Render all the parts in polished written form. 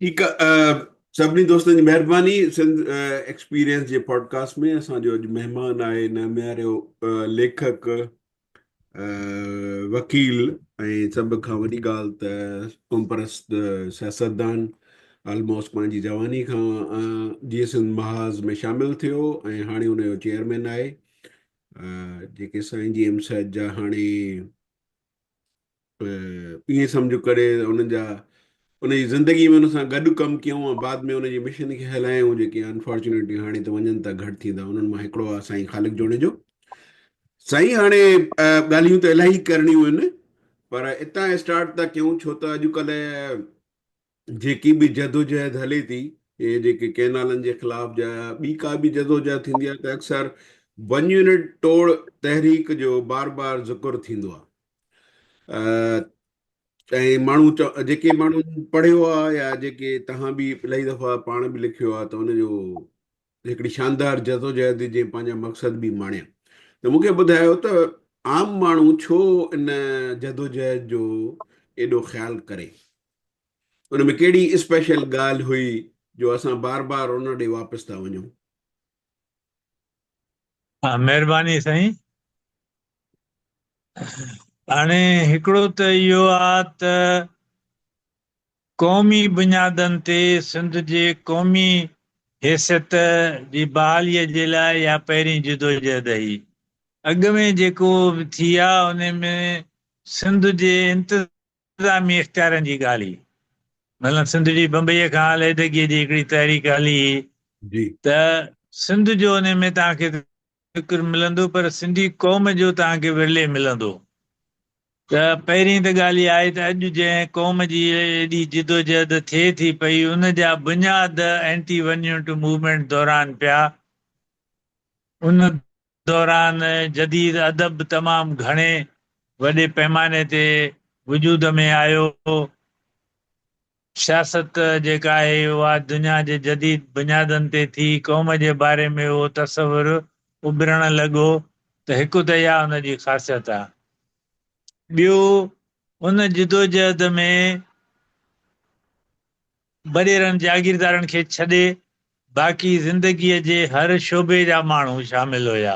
ٺيڪ آ، سڀني دوستن جي مهرباني. سنڌ ايڪسپيرينس جي پوڊڪاسٽ ۾ اسان جو اڄ مهمان آهي ناميارو ليکڪ، وڪيل ۽ سڀ کان وڏي ڳالهه ته قومپرست سياستدان، آلموسٽ پنهنجي جواني کان جيئي سنڌ محاذ ۾ شامل ٿيو ۽ هاڻي ان جو چيئرمين آهي، جيڪي سائين جي ايم سيد جا هاڻي ائين سمجهه ڪري انهن جا ان جي زندگي ۾ ان سان گڏ ڪم ڪيون ۽ بعد ۾ ان جي مشن کي هلايون، جيڪي انفارچونيٽلي هاڻي ته وڃن ٿا گهٽ ٿيندا، انهن مان هڪڙو آهي سائين خالق جوڻيجو. سائين هاڻي ڳالهيون ته الاهي ڪرڻيون آهن پر اتان اسٽارٽ ٿا ڪيون، ڇو ته اڄڪلهه جيڪي به جدوجهد هلي ٿي، اهي جيڪي ڪئنالن جي خلاف جا ٻي ڪا به جدوجهد ٿيندي آهي ته اڪثر ون يونٽ ٽوڙ تحريڪ جو بار بار ذڪر ٿيندو آهي ۽ ماڻهو جيڪي ماڻهو پڙهيو آهي يا جيڪي توهان به الاهي دفعا پاڻ به لکيو آهي ته ان جو هڪڙي شاندار جدوجهد جنهن پنهنجا مقصد به ماڻيا، ته مون کي ٻڌايو ته عام ماڻهو ڇو ان جدوجهد جو ايڏو خيال ڪري؟ ان ۾ ڪهڙي اسپيشل ڳالهه هئي جو اسان بار بار ان ڏي واپس ٿا وڃون؟ ها مهرباني سائين. هاڻي هڪڙو ته اهو آ ته قومي بنيادن تي سنڌ جي قومي حيثيت جي بحاليء جي لاء اها پهرين جدوجهد هئي. اڳ ۾ جيڪو به ٿي آ ان ۾ سنڌ جي انتظامي اختيارن جي ڳالهه هئي. مثلاً سنڌ جي بمبئيء کان عليحدگيء جي هڪڙي تحريڪ هلي هئي ته سنڌ جو ان ۾ توهان کي ذڪر ملندو پر سنڌي قوم جو توهان کي ورلي ملندو. ته پهرين ته ڳالهه اها آهي ته اڄ جنهن قوم جي ايڏي جدوجهد ٿئي ٿي پئي ان جا بنياد اينٽي ون يونٽ موومينٽ دوران پيا. ان دوران جديد ادب تمام گهڻي وڏي پيماني تي وجود ۾ آيو. سياست جيڪا آهي اها دنيا جي جديد بنيادن تي ٿي، قوم جي باري ۾ اهو تصور اڀرڻ لڳو ته هڪ ته اها ان جي خاصيت آهي. ٻيو ان جدوجهد ۾ وڏيرن جاگيردارن کي ڇڏي باقي زندگيء جي هر شعبي جا ماڻهو شامل هيا.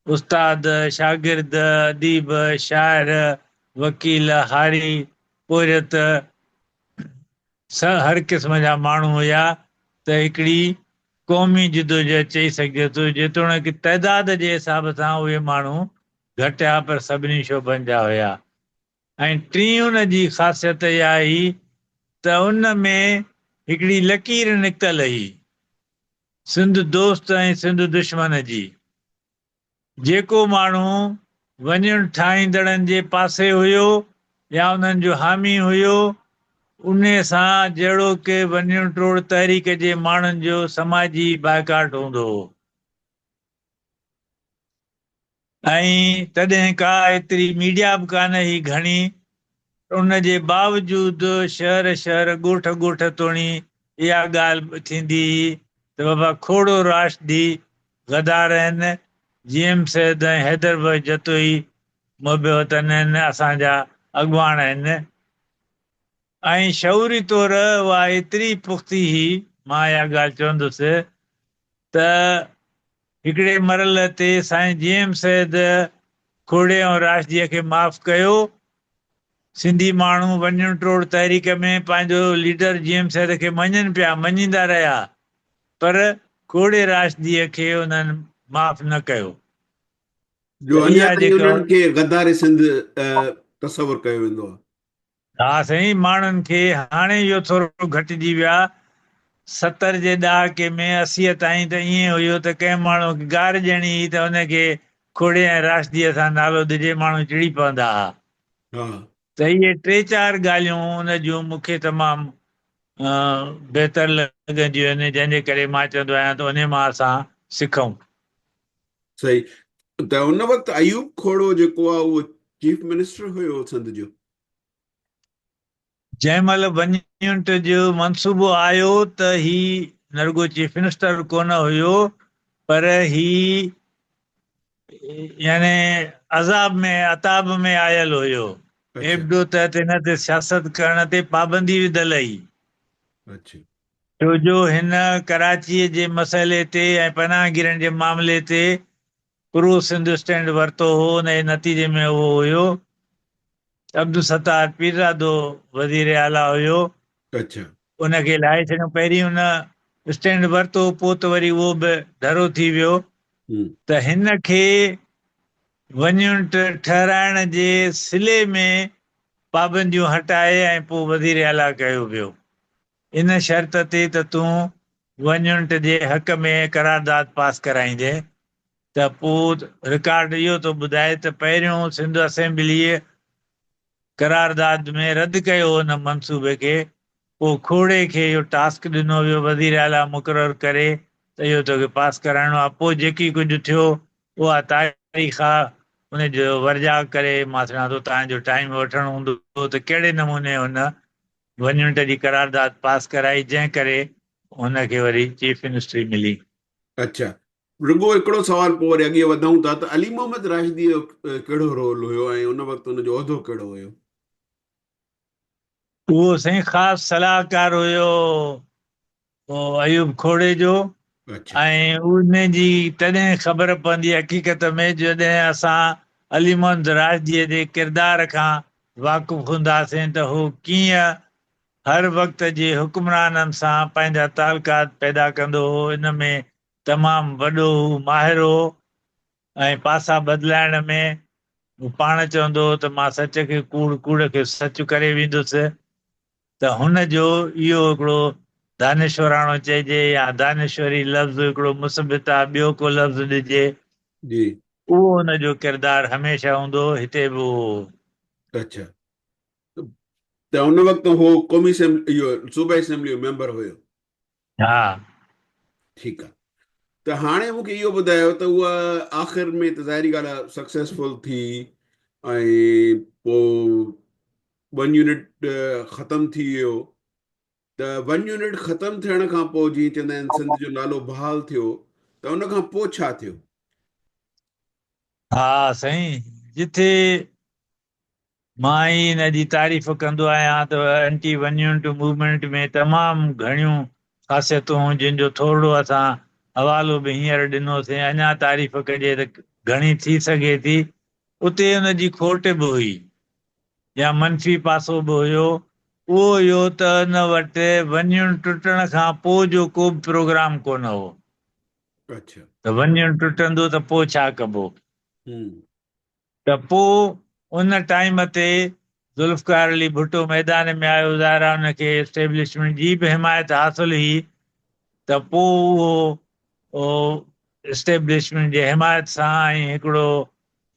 استاد، شاگرد، اديب، شاعر، وڪيل، هاري، پورهيت، هر قسم جا ماڻهو هيا ته هڪڙي قومي جدوجهد چئي سگهجي ٿو. جيتوڻيڪ تعداد جي حساب سان اهي ماڻهو گهٽ هيا پر سڀني شعبن جا هيا. ۽ ٽين ان جي خاصيت اها هئي ته ان ۾ هڪڙي لڪير نڪتل هئي سنڌ دوست ۽ سنڌ دشمن جي. جيڪو ماڻهو وڃڻ ٺاهيندڙن جي پاسي هيو يا انهن جو حامي هيو، انهي سان جهڙوڪ وڃڻ ٽوڙ تحريڪ جي ماڻهن جو سماجي بائيڪاٽ هوندو هو. ۽ تڏهن ڪا ايتري ميڊيا به ڪانه هئي گهڻي، ان جي باوجود شهر شهر ڳوٺ ڳوٺ توڻي اها ڳالهه ٿيندي هئي ته بابا کوڙو راشدي غدار آهن، جي ايم سيد ۽ حيدر بخش جتوئي محب وطن آهن، اسان جا اڳواڻ آهن. ۽ شعوري طور اها ايتري پختي هئي، مان اها ڳالهه چوندس ته هڪڙي مرحلي تي سائين جي ايم سيد کوڙي ۽ راشديء کي معاف ڪيو. سنڌي ماڻهو وڃڻ ٽوڙ تحريڪ ۾ پنهنجو ليڊر جي ايم سيد کي مڃين پيا، مڃيندا رهيا، پر کوڙي راشديء کي انهن معاف نه ڪيو. جو ته اڃا اها تائين جيڪا انهن کي غدار سنڌ تصور ڪيو ويندو آهي. ها سائين ماڻهن کي هاڻي اهو ٿورو گهٽجي ويو آهي. 70 جي ڏهاڪي ۾ 80 تائين ته ائين هيو ته ڪنهن ماڻهو کي گار ڏيڻي هئي ته ان کي کوڙي ۽ راشديء سان نالو ڏجي ماڻهو چڙي پوندا ها. ته اهي ٽي چار ڳالهيون ان جون مون کي تمام بهتر لڳنديون آهن جنهن جي ڪري مان چوندو آهيان ته انهي مان اسان سکون. صحيح ته ان وقت ايوب کوڙو جيڪو آهي اهو چيف منسٽر هيو سنڌ جو. جنهن مهل ون يونٽ جو منصوبو آيو ته هي نه رڳو چيف منسٽر ڪونه هيو پر هي يعني عذاب ۾ عتاب ۾ آيل هيو. ايبڊو تحت هن تي سياست ڪرڻ تي پابندي وڌل هئي. اڇا. ڇو جو هن ڪراچيء جي مسئلي تي ۽ پناهگيرن جي معاملي تي پرو سنڌ اسٽينڊ ورتو هو، ان جي نتيجي ۾ اهو هيو. عبدالستار پيرزادو وزير اعليٰ هيو. اڇا. ان کي لاهي ڇڏيو. پهرين ان اسٽينڊ ورتو، پوء ته وري اهو به ڍرو ٿي ويو ته هن کي ون يونٽ ٺهرائڻ جي صلي ۾ پابنديون هٽائي ۽ پوء وزير اعليٰ ڪيو ويو. ان شرط تي ته تون ون يونٽ جي حق ۾ قرارداد پاس ڪرائيندين ته پوء رڪارڊ اهو ٿو ٻڌائي ته پهريون سنڌ اسيمبليء قرارداد ۾ رد ڪيو ان منصوبي کي، پوء کوڙي کي اهو ٽاسڪ ڏنو ويو وزيراعليٰ مقرر ڪري ته اهو توکي پاس ڪرائڻو آهي، پوء جيڪي ڪجهه ٿيو اها تاريخ آ، ان جو ورجاء ڪري مان سمجهان ٿو توهان جو ٽائيم وٺڻ هوندو ته ڪهڙي نموني هن ون يونٽ جي قرارداد پاس ڪرائي جنهن ڪري هن کي وري چيف منسٽري ملي. اڇا رڳو هڪڙو سوال پوء وري اڳي وڌون ٿا ته علي محمد راشدي جو ڪهڙو رول هيو ۽ ان وقت ان جو عهدو ڪهڙو هيو؟ اهو سائين خاص صلاحڪار هيو ايوب کوڙي جو ۽ ان جي تڏهن خبر پوندي حقيقت ۾ جڏهن اسان علي محمد راشديء جي ڪردار کان واقف هونداسين ته هو ڪيئن هر وقت جي حڪمرانن سان پنهنجا تعلقات پيدا ڪندو هو ان ۾ تمام وڏو هو ماهر هو ۽ پاسا بدلائڻ ۾ هو پاڻ چوندو هو ته مان سچ کي ڪوڙ، ڪوڙ کي سچ ڪري ويندس ته هن جو اهو هڪڙو دانشوراڻو چئجي يا دانشوري لفظ هڪڙو مثبت آ ٻيو ڪو لفظ ڏجي. جي. اهو هن جو ڪردار هميشه هوندو هو هتي به اهو هو. اڇا ته ان وقت هو قومي اسيمبلي اهو صوبائي اسيمبلي جو ميمبر هيو. ها. ٺيڪ آ ته هاڻي مون کي اهو ٻڌايو ته اها آخر ۾ ته ظاهري ڳالهه آ سڪسيسفل ٿي ۽ پوء ون يونٽ ختم ٿي ويو ته ون يونٽ ختم ٿيڻ کان پوء جيئن چوندا آهن سنڌ جو نالو بحال ٿيو ته ان کان پوء ڇا ٿيو؟ ها سائين جٿي مان ئي ان جي تعريف ڪندو آهيان ته اينٽي ون يونٽ موومينٽ ۾ تمام گهڻيون خاصيتون هيون جن جو ٿورڙو اسان حوالو به هينئر ڏنوسين اڃا تعريف ڪجي ته گهڻي ٿي سگهي ٿي اتي ان جي کوٽ به هئي يا منفي پاسو به هيو اهو اهو ته ان وٽ ون يونٽ ٽٽڻ کان پوء جو ڪو به پروگرام ڪونه هو ته ون يونٽ ٽٽندو ته پوء ڇا ڪبو. ته پوء ان ٽائيم تي ذوالفقار علي ڀٽو ميدان ۾ آيو، ظاهر آهي ان کي اسٽيبلشمينٽ جي به حمايت حاصل هئي ته پوء اهو اسٽيبلشمينٽ جي حمايت سان ۽ هڪڙو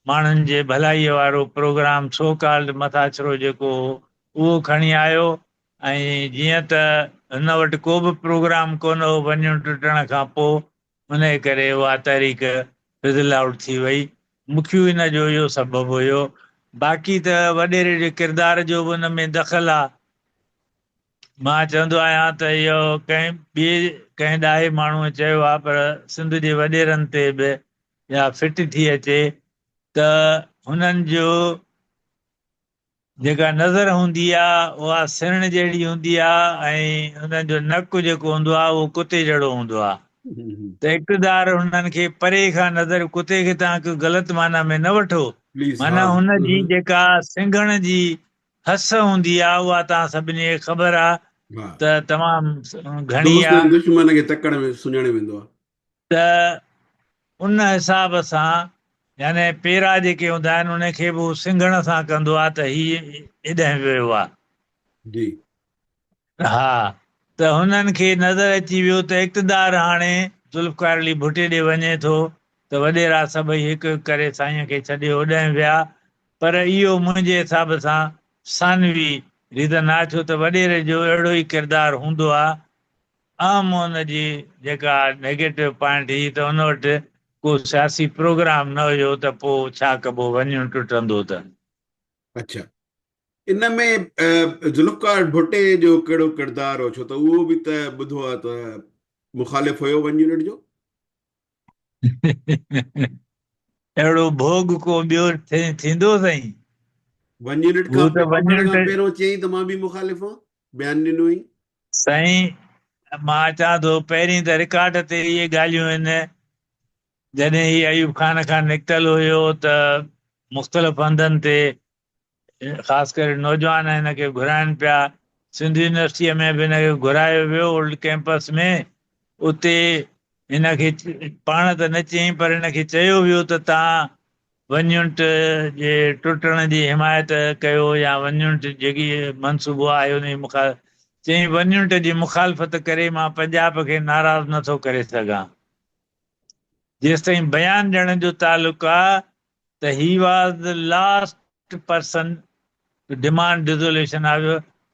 ماڻهن جي ڀلائيء وارو پروگرام سو ڪالڊ مٿاڇرو جيڪو هو اهو کڻي آيو ۽ جيئن ته هن وٽ ڪو به پروگرام ڪونه هو وڃڻ ٽٽڻ کان پوء انهيء ڪري اها تحريڪ فزل آئوٽ ٿي وئي. مکيو ان جو اهو سبب هيو. باقي ته وڏيري جي ڪردار جو به ان ۾ دخل آ. مان چوندو آهيان ته اهو ڪنهن ٻئي ڪنهن ڏاهي ماڻهوء چيو آ پر سنڌ جي وڏيرن تي به اها فٽ ٿي اچي ته هنن جو جيڪا نظر هوندي آ اها سرڻ جهڙي هوندي آ ۽ انهن جو نڪ جيڪو هوندو آ اهو ڪتي جهڙو هوندو آ ته اقتدار هنن کي پري کان نظر ڪتي کي توهان ڪو غلط معنيٰ ۾ نه وٺو معنيٰ هن جي جيڪا سنگهڻ جي حس هوندي آ اها توهان سڀني کي خبر آ ته تمام گهڻي آ. دوست ۽ دشمن کي تڪڙ ۾ سڃاڻي ويندو آ. ته ان حساب سان يعني پيرا جيڪي هوندا آهن ان کي به هو سنگهڻ سان ڪندو آهي ته هي هيڏانهن ويو آهي. جي. ها ته هنن کي نظر اچي ويو ته اقتدار هاڻي ذوالفقار علي ڀٽي ڏي وڃي ٿو ته وڏيرا سڀئي هڪ هڪ ڪري سائين کي ڇڏي هوڏانهن ويا پر اهو منهنجي حساب سان ثانوي ريزن آهي ڇو ته وڏيري جو اهڙو ئي ڪردار هوندو آهي اهم ان جي جيڪا نيگيٽو پوائنٽ هئي ته ان وٽ ڪو سياسي پروگرام نه هيو ته پوء ڇا ڪبو وڃڻ ٽٽندو ته. اڇا ان ۾ ذوالفقار ڀٽي جو ڪهڙو ڪردار هو ڇو ته اهو به ته ٻڌو آهي ته مخالف هيو ون يونٽ جو. اهڙو ڀوڳ ڪو ٻيو ٿيندو سائين. ون يونٽ کان ٽٽڻ کان پهريون چيائين ته مان به مخالف آهيان بيان ڏنو هئائين. سائين مان اچان ٿو پهرين ته رڪارڊ تي اهي ڳالهيون آهن جڏهن هي ايوب خان کان نڪتل هيو ته مختلف هنڌن تي خاص ڪري نوجوان هن کي گهرائن پيا. سنڌ يونيورسٽيء ۾ به هن کي گهرايو ويو اولڊ ڪئمپس ۾ اتي هن کي پاڻ ته نه چيائين پر هن کي چيو ويو ته توهان ون يونٽ جي ٽٽڻ جي حمايت ڪيو يا ون يونٽ جيڪي منصوبو آهي ان جي مخالفت چيائين ون يونٽ جي مخالفت ڪري مان پنجاب کي ناراض نٿو ڪري سگهان. جيستائين بيان ڏيڻ جو تعلق آ ته he was the last person to demand dissolution of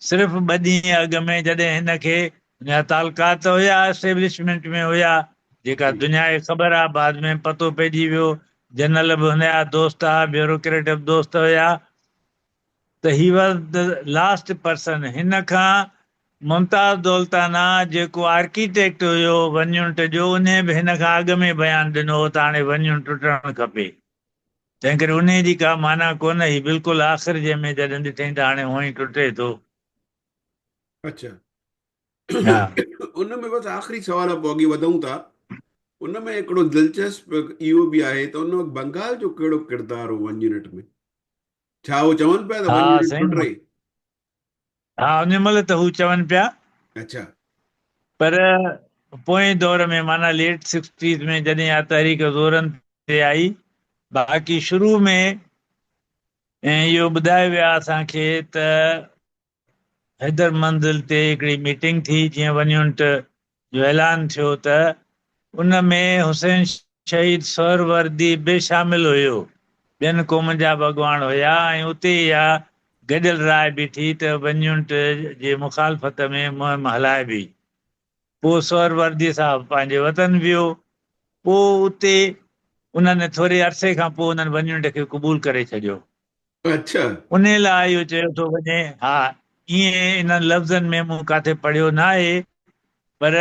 صرف ٻه ڏينهن اڳ ۾ جڏهن هن کي هن جا تعلقات ته هيا اسٽيبلشمينٽ ۾ هيا جيڪا دنيا کي خبر آ بعد ۾ پتو پئجي ويو جنرل به هن جا دوست ها بيوروڪريٽ به دوست هيا ته he was the last person هن کان ممتاز دولتانا جيڪو آرڪيٽيڪٽ هيو ون يونٽ جو انهي به هن کان اڳ ۾ بيان ڏنو هو ته هاڻي ون يونٽ ٽٽڻ کپي تنهن ڪري انهي جي ڪا معنيٰ ڪونه هئي بلڪل آخر جي ۾ جڏهن ڏٺائين ته هاڻي هونئن ئي ٽٽي ٿو. اڇا ان ۾ بس آخري سوال آ پوء اڳي وڌون ٿا ان ۾ هڪڙو دلچسپ اهو به آهي ته ان وقت بنگال جو ڪهڙو ڪردار هو ون يونٽ ۾؟ ڇا هو چون پيا ته ون يونٽ ٽٽي؟ ها ان مهل ته هو چون پيا. اڇا. پر پوئين دور ۾ معنيٰ ليٽ سڪسٽيز ۾ جڏهن اها تحريڪ زورن تي آئي باقي شروع ۾ اهو ٻڌايو ويا اسان کي ته حيدر منزل تي هڪڙي ميٽنگ ٿي جيئن ون يونٽ جو اعلان ٿيو ته ان ۾ حسين شهيد سهروردي به شامل هيو، ٻين قومن جا به اڳواڻ هيا ۽ اتي اها گڏيل راء بيٺي ته ون يونٽ جي مخالفت ۾ مهم هلائبي. پوء سهروردي صاحب پنهنجي وطن ويو، پوء اتي انهن ٿوري عرصي کان پوء انهن ون يونٽ کي قبول ڪري ڇڏيو. اڇا. انهيء لاء اهو چيو ٿو وڃي. ها، ائين انهن لفظن ۾ مون ڪاٿي پڙهيو ناهي، پر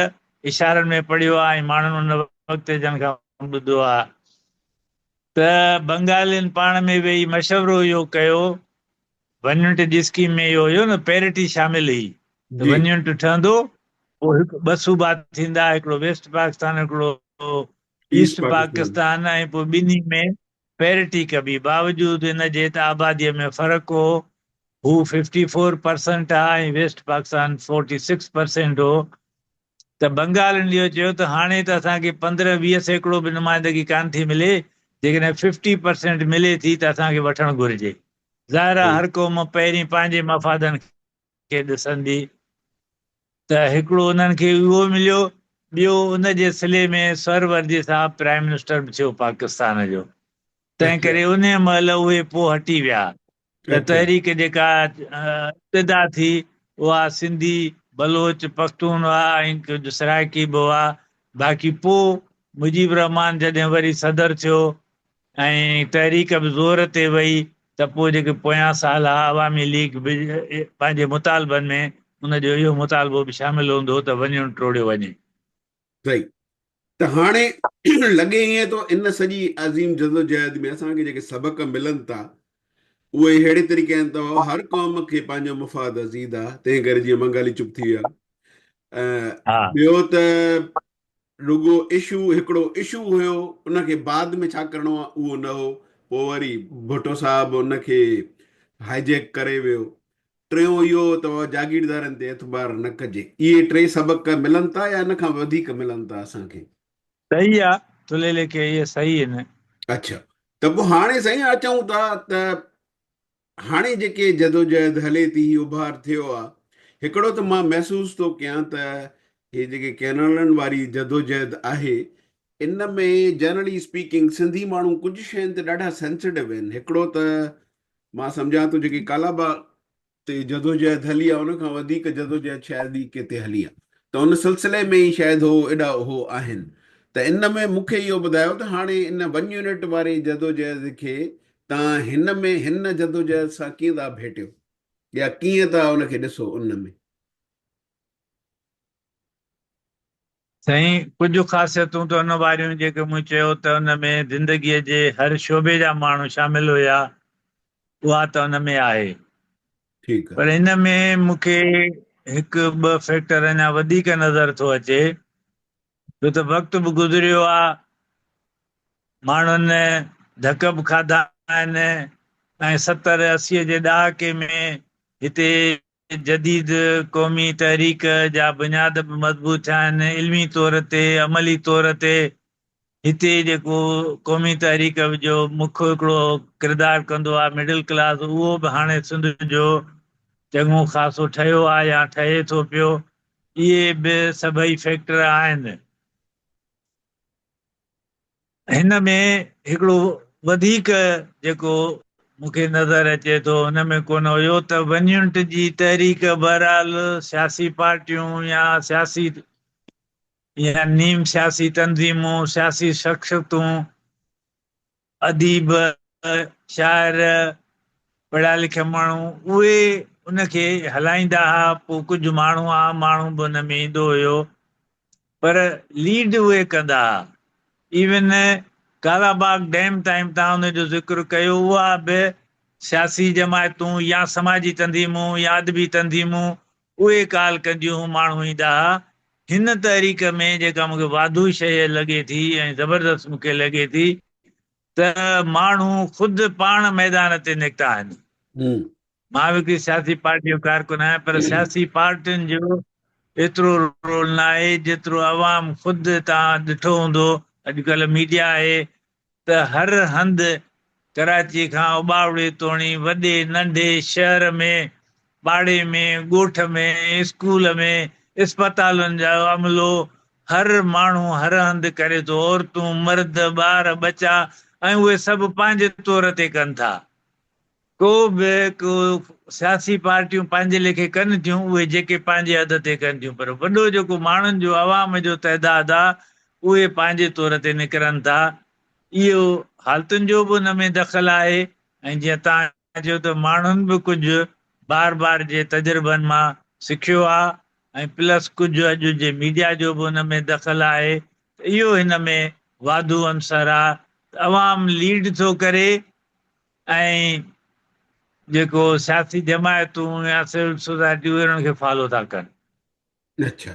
اشارن ۾ پڙهيو آهي ۽ ماڻهن ان وقت جن کان ٻڌو آهي ته بنگالين پاڻ ۾ ويهي مشورو اهو ڪيو، ون يونٽ جي اسڪيم ۾ اهو هيو نه پيرٽي شامل هئي ته ون يونٽ ٺهندو پوء هڪ ٻه صوبا ٿيندا، هڪڙو ويسٽ پاڪستان هڪڙو ايسٽ پاڪستان ۽ پوء ٻنهي ۾ پيرٽي ڪبي، باوجود ان جي ته آباديء ۾ فرق هو، هو ففٽي فور پرسنٽ ها ۽ west Pakistan forty six percent هو ته بنگالين اهو چيو ته هاڻي ته اسان کي 15 20% به نمائندگي ڪانه ٿي ملي، جيڪڏهن ففٽي پرسنٽ ملي ٿي ته اسان کي وٺڻ گهرجي. ظاهر آهي هر قوم پهرين پنهنجي مفادن کي ڏسندي ته هڪڙو انهن کي اهو مليو، ٻيو ان جي صلي ۾ سهروردي صاحب پرائم منسٽر به ٿيو پاڪستان جو، تنهن ڪري انهيء مهل اهي پوء هٽي ويا ته تحريڪ جيڪا ابتدا ٿي اها سنڌي، بلوچ، پختون هئا ۽ ڪجهه سرائيڪي به هئا، باقي پوء مجيب الرحمان جڏهن وري صدر ٿيو ۽ تحريڪ به زور تي وئي ته پوء جيڪي پويان سال ها عوامي ليگ به پنهنجي مطالبن ۾ ان جو اهو مطالبو به شامل هوندو هو ته وڃڻ ٽوڙيو وڃي. صحيح ته هاڻي لڳي ائين ٿو ان سڄي عظيم جدوجهد ۾ اسان کي جيڪي سبق ملن ٿا اهي اهڙي طريقي آهن ته هر قوم کي پنهنجو مفاد عزيز آهي تنهن ڪري جيئن بنگالي چپ ٿي ويا ٻيو ته رڳو اشو هڪڙو اشو هيو ان کي بعد ۾ ڇا ڪرڻو آهي اهو نه هو پوء وري ڀٽو صاحب ان کي هائيجيڪ ڪري ويو ٽيون اهو ته جاگيردارن تي اعتبار نه ڪجي اهي ٽي سبق ملن ٿا يا ان کان وڌيڪ ملن ٿا اسان کي؟ صحيح آ ٿلهي ليکي اهي صحيح آهن. اڇا ته پوء هاڻي سائين اچون ٿا ته هاڻي جيڪي جدوجهد هلي ٿي هي اڀار ٿيو آ هڪڙو ته مان محسوس ٿو ڪيان ته هي جيڪي ڪينالن واري جدوجهد آهي ان ۾ جنرلي اسپيڪنگ سنڌي ماڻهو ڪجهه شين تي ڏاڍا سينسيٽو آهن هڪڙو ته مان سمجهان ٿو جيڪي ڪالاباغ تي جدوجهد هلي آ ان کان وڌيڪ جدوجهد شايد ئي ڪٿي هلي آ ته ان سلسلي ۾ ئي شايد هو ايڏا هو آهن ته ان ۾ مون کي اهو ٻڌايو ته هاڻي ان ون يونٽ واري جدوجهد کي تان هن ۾ هن جدوجهد سان ڪيئن ٿا ڀيٽيو يا ڪيئن ٿا ان کي ڏسو ان ۾. سائين ڪجهه خاصيتون ته ان واريون جيڪي مون چيو ته ان ۾ زندگيء جي هر شعبي جا ماڻهو شامل هيا اها ته ان ۾ آهي ٺيڪ پر ان ۾ مون کي هڪ ٻه فيڪٽر اڃا وڌيڪ نظر ٿو اچي، ڇو ته وقت به گذريو آ، ماڻهن ڌڪ به کاڌا آهن ۽ 70 80 جي ڏهاڪي ۾ هتي جديد قومي تحريڪ جا بنياد به مضبوط ٿيا آهن، علمي طور تي، عملي طور تي هتي جيڪو قومي تحريڪ جو مک هڪڙو ڪردار ڪندو آهي مڊل ڪلاس، اهو به هاڻي سنڌ جو چڱو خاصو ٺهيو آهي يا ٺهي ٿو پيو، اهي به سڀئي فيڪٽر آهن. هن ۾ هڪڙو وڌيڪ جيڪو مون کي نظر اچي ٿو هن ۾ ڪونه هيو ته ون يونٽ جي تحريڪ بهرحال سياسي پارٽيون يا سياسي يا نيم سياسي تنظيمون، سياسي شخصيتون، اديب، شاعر، پڙهيا لکيا ماڻهو اهي ان کي هلائيندا ها، پوء ڪجهه ماڻهو عام ماڻهو به ان ۾ ايندو هيو پر ليڊ اهي ڪندا ها. ايون ڪالا باغ ڊيم تائين به توهان ان جو ذڪر ڪيو، اها به سياسي جماعتون يا سماجي تنظيمون يا ادبي تنظيمون اهي ڪال ڪنديون هيون، ماڻهو ايندا ها. هن تحريڪ ۾ جيڪا مون کي واڌو شيء لڳي ٿي ۽ زبردست مون کي لڳي ٿي ته ماڻهو خود پاڻ ميدان تي نڪتا آهن. مان به هڪڙي سياسي پارٽي جو ڪارڪن آهيان پر سياسي پارٽين جو ايترو رول ناهي جيترو عوام خود توهان ڏٺو هوندو اڄڪلهه ميڊيا آهي ته هر هنڌ ڪراچي کان اٻاوڙي توڻي وڏي ننڍي شهر ۾ پاڙي ۾ ڳوٺ ۾ اسڪول ۾ اسپتالن جو عملو هر ماڻهو هر هنڌ ڪري ٿو عورتون مرد ٻار ٻچا ۽ اهي سڀ پنهنجي طور تي ڪن ٿا ڪو به ڪو سياسي پارٽيون پنهنجي ليکي ڪن ٿيون اهي جيڪي پنهنجي حد تي ڪن ٿيون پر وڏو جيڪو ماڻهن جو عوام جو تعداد آ اهي پنهنجي طور تي نڪرن ٿا اهو حالتن جو به ان ۾ دخل آهي ۽ جيئن توهان چيو ته ماڻهن به ڪجهه بار بار جي تجربن مان سکيو آ ۽ پلس ڪجهه اڄ جي ميڊيا جو به ان ۾ دخل آهي ته اهو هن ۾ واڌو عنصر آ ته عوام ليڊ ٿو ڪري ۽ جيڪو سياسي جماعتون يا سول سوسائٽي اهي انهن کي فالو ٿا ڪن. اڇا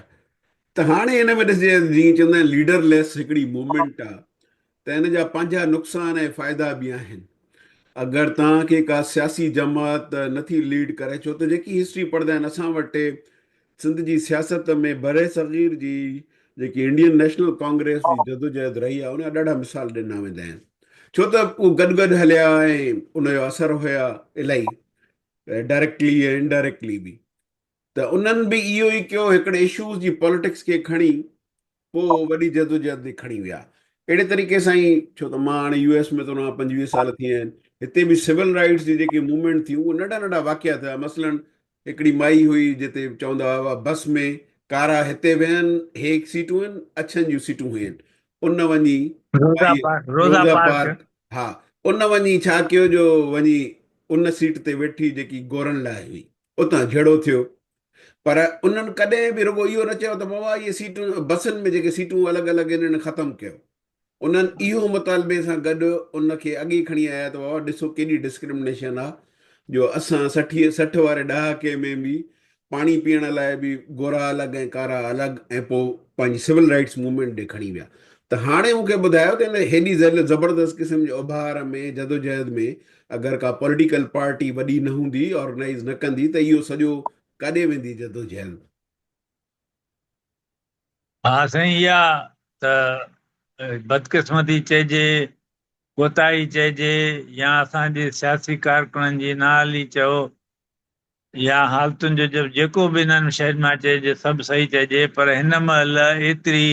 ته هاڻي هن ۾ ڏسجي جيئن چوندا آهن ليڊر ليس هڪڙي موومينٽ آ ته ان جا پنهنجا نقصان ۽ فائدا به آهن. اگر توهان کي ڪا سياسي جماعت نٿي ليڊ ڪري ڇو ته جيڪي هسٽري پڙهندا آهن اسان وٽ سنڌ جي سياست ۾ برصغير جي جيڪي انڊين نيشنل ڪانگريس جي جدوجهد رهي آهي ان جا ڏاڍا مثال ڏنا ويندا آهن ڇو ته اهو گڏ گڏ هليا ۽ ان جو اثر هيا الاهي ڊائريڪٽلي ۽ انڊائريڪٽلي به ته انهن به اهو ئي ڪيو هڪڙي اشوز جي پاليٽڪس کي کڻي پوء وڏي جدوجهد تي کڻي ويا. اهڙي طريقي سان ئي ڇو ته مان هاڻي يو ايس ۾ ٿو رهان 25 سال ٿي ويا آهن هتي به سول رائيٽس جي جيڪي موومينٽ ٿي اهي ننڍا ننڍا واقعا ٿيا مثلا هڪڙي مائي هئي جتي چوندا هئا بس ۾ ڪارا هتي ويهن هي سيٽون آهن اڇن جون سيٽون هين ان وڃي روزا پارڪ روزا پارڪ ها ان وڃي ڇا ڪيو جو وڃي ان سيٽ تي ويٺي جيڪي گورن لاء هئي اتان جهيڙو ٿيو پر انهن ڪڏهن به رڳو اهو نه چيو ته بابا اهي سيٽون بسن ۾ جيڪي سيٽون الڳ الڳ آهن انهن ختم ڪيو. انهن اهو مطالبي سان گڏ ان کي اڳي کڻي آيا ته بابا ڏسو ڪيڏي ڊسڪرمنيشن آ جو اسان 60 واري ڏهاڪي ۾ به پاڻي پيئڻ لاء به گورا الڳ ۽ ڪارا الڳ ۽ پوء پنهنجي سول رائٽس موومينٽ ڏي کڻي ويا ته هاڻي مون کي ٻڌايو ته ان هيڏي زبردست قسم جي اڀار ۾ جدوجهد ۾ اگر ڪا پوليٽيڪل پارٽي وڏي نه هوندي آرگنائيز نه ڪندي ته اهو سڄو ڪاڏي ويندي جدوجهد؟ ها سائين اها ته بدقسمتي چئجي، ڪوتاهي چئجي يا اسان جي سياسي ڪارڪنن جي نااهلي چئو يا حالتن جو جيڪو به انهن شين مان چئجي سڀ صحيح چئجي پر هن مهل ايتري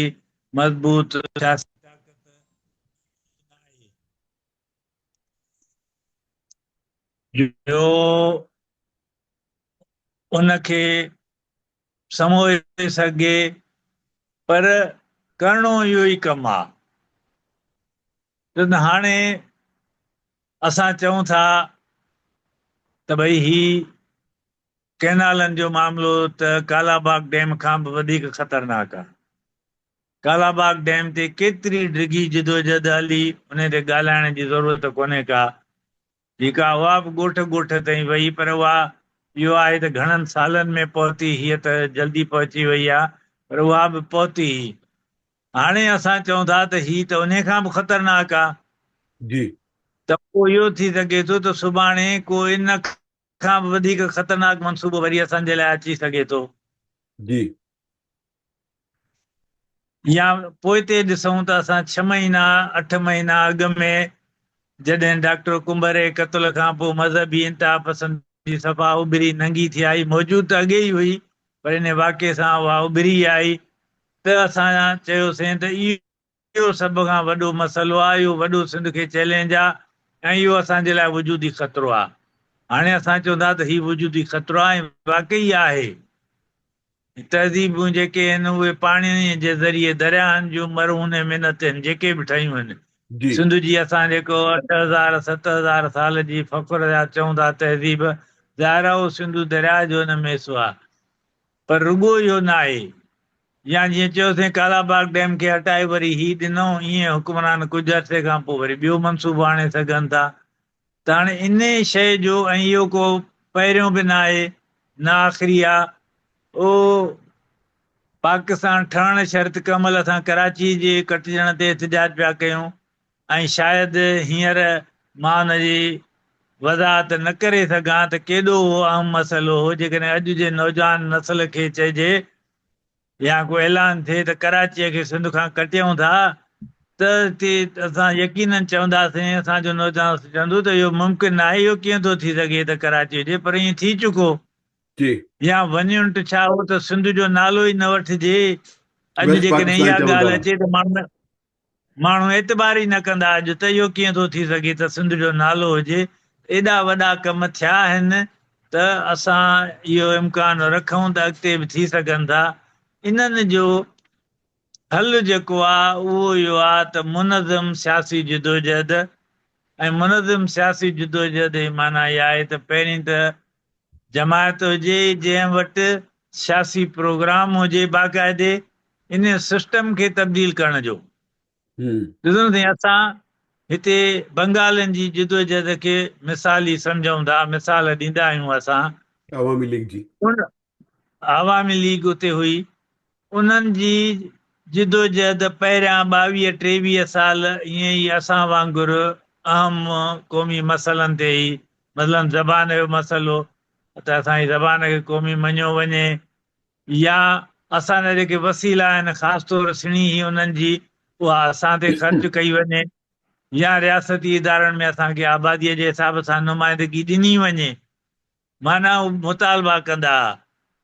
مضبوط سياسي طاقت ناهي جو ان کي سموئي سگهي پر ڪرڻو اهو ئي ڪم آ. ڇو ته هاڻي اسان چئون ٿا ته ڀئي هي ڪئنالن جو معاملو ته ڪالا باغ ڊيم کان به وڌيڪ خطرناڪ آ. ڪالا باغ ڊيم تي ڪيتري ڊگهي جدوجھد هلي ان تي ڳالهائڻ جي ضرورت ڪونهي ڪا. جيڪا اها به ڳوٺ ڳوٺ تائين وئي پر اها اهو آهي ته گهڻن سالن ۾ پهتي، هيء ته جلدي پهچي وئي آ، پر اها به پهتي هئي. هاڻي اسان چئون ٿا ته هي ته انهي کان به خطرناڪ آ. جي. ته پوء اهو ٿي سگهي ٿو ته سڀاڻي ڪو ان کان به وڌيڪ خطرناڪ منصوبو وري اسان جي لاء اچي سگهي ٿو. جي. يا پوئتي ڏسون ته اسان ڇهه مهينا اٺ مهينا اڳ ۾ جڏهن ڊاڪٽر ڪنڀر جي قتل کان پوء مذهبي انتها پسندي صفا اڀري ننگي ٿي آئي، موجود ته اڳي ئي هئي پر ان واقعي سان اها اڀري آئي ته اسان چيوسين ته اهو سڀ کان وڏو مسئلو آهي، اهو وڏو سنڌ کي چئلينج آهي ۽ اهو اسان جي لاء وجودي خطرو آهي. هاڻي اسان چون ٿا ته هي وجودي خطرو آهي ۽ واقعي آهي. تهذيبون جيڪي آهن اهي پاڻي جي ذريعي درياهن جون مرهون منت آهن جيڪي به ٺهيون آهن. جي. سنڌ جي اسان جيڪو 8000 7000 سال جي فخر جا چئون ٿا تهذيب ظاهر آهي اهو سنڌو درياهه جو ان ۾ حصو آهي پر رڳو اهو ناهي يا جيئن چيوسين ڪالا باغ ڊيم کي هٽائي وري هي ڏنو ايئن حڪمران ڪجهه عرصي کان پوء وري ٻيو منصوبو آڻي سگهن ٿا ته هاڻي انهي شيء جو ۽ اهو ڪو پهريون به ناهي نه آخري آ. اهو پاڪستان ٺهڻ شرط ڪنهن مهل اسان ڪراچي جي ڪٽجڻ تي احتجاج پيا ڪيون ۽ شايد هينئر مان ان جي وضاحت نه ڪري سگهان ته ڪيڏو اهو اهم مسئلو هو جيڪڏهن اڄ جي نوجوان نسل کي چئجي يا ڪو اعلان ٿئي ته ڪراچيء کي سنڌ کان ڪٽيون ٿا ته اتي اسان يقينن چونداسين، اسان جو نوجوان چوندو ته اهو ممڪن ناهي، اهو ڪيئن ٿو ٿي سگهي ته ڪراچي هجي پر ائين ٿي چڪو. جي. يا ون يونٽ ڇا هو ته سنڌ جو نالو ئي نه وٺجي، اڄ ويسٽ جيڪڏهن پاڪستان اها چوندا ڳالهه هئا. اچي ته ماڻهو ماڻهو اعتبار ئي نه ڪندا اڄ ته اهو ڪيئن ٿو ٿي سگهي ته سنڌ جو نالو هجي، ايڏا وڏا ڪم ٿيا آهن ته اسان اهو امڪان رکون ته اڳتي به ٿي سگهن ٿا، انهن جو حل جيڪو آهي اهو اهو آهي ته منظم سياسي جدوجهد ۽ منظم سياسي جدوجهد جي معنيٰ اها آهي ته پهرين ته جماعت هجي جنهن وٽ سياسي پروگرام هجي باقاعدي ان سسٽم کي تبديل ڪرڻ جو. ڏسو نه سائين اسان هتي بنگالين جي جدوجهد کي مثالي سمجهون ٿا، مثال ڏيندا آهيون اسان. عوامي ليگ جي. ان عوامي ليگ اتي هئي، انهن جي جدوجهد پهريان 22 23 سال ائين ئي اسان وانگر اهم قومي مسئلن تي هئي، مثلاً زبان جو مسئلو ته اسان جي زبان کي قومي مڃيو وڃي يا اسان جا جيڪي وسيلا آهن خاص طور سڻي هي انهن جي اها اسان تي خرچ ڪئي وڃي يا رياستي ادارن ۾ اسان کي آبادي جي حساب سان نمائندگي ڏني وڃي معنيٰ هو مطالبا ڪندا ها.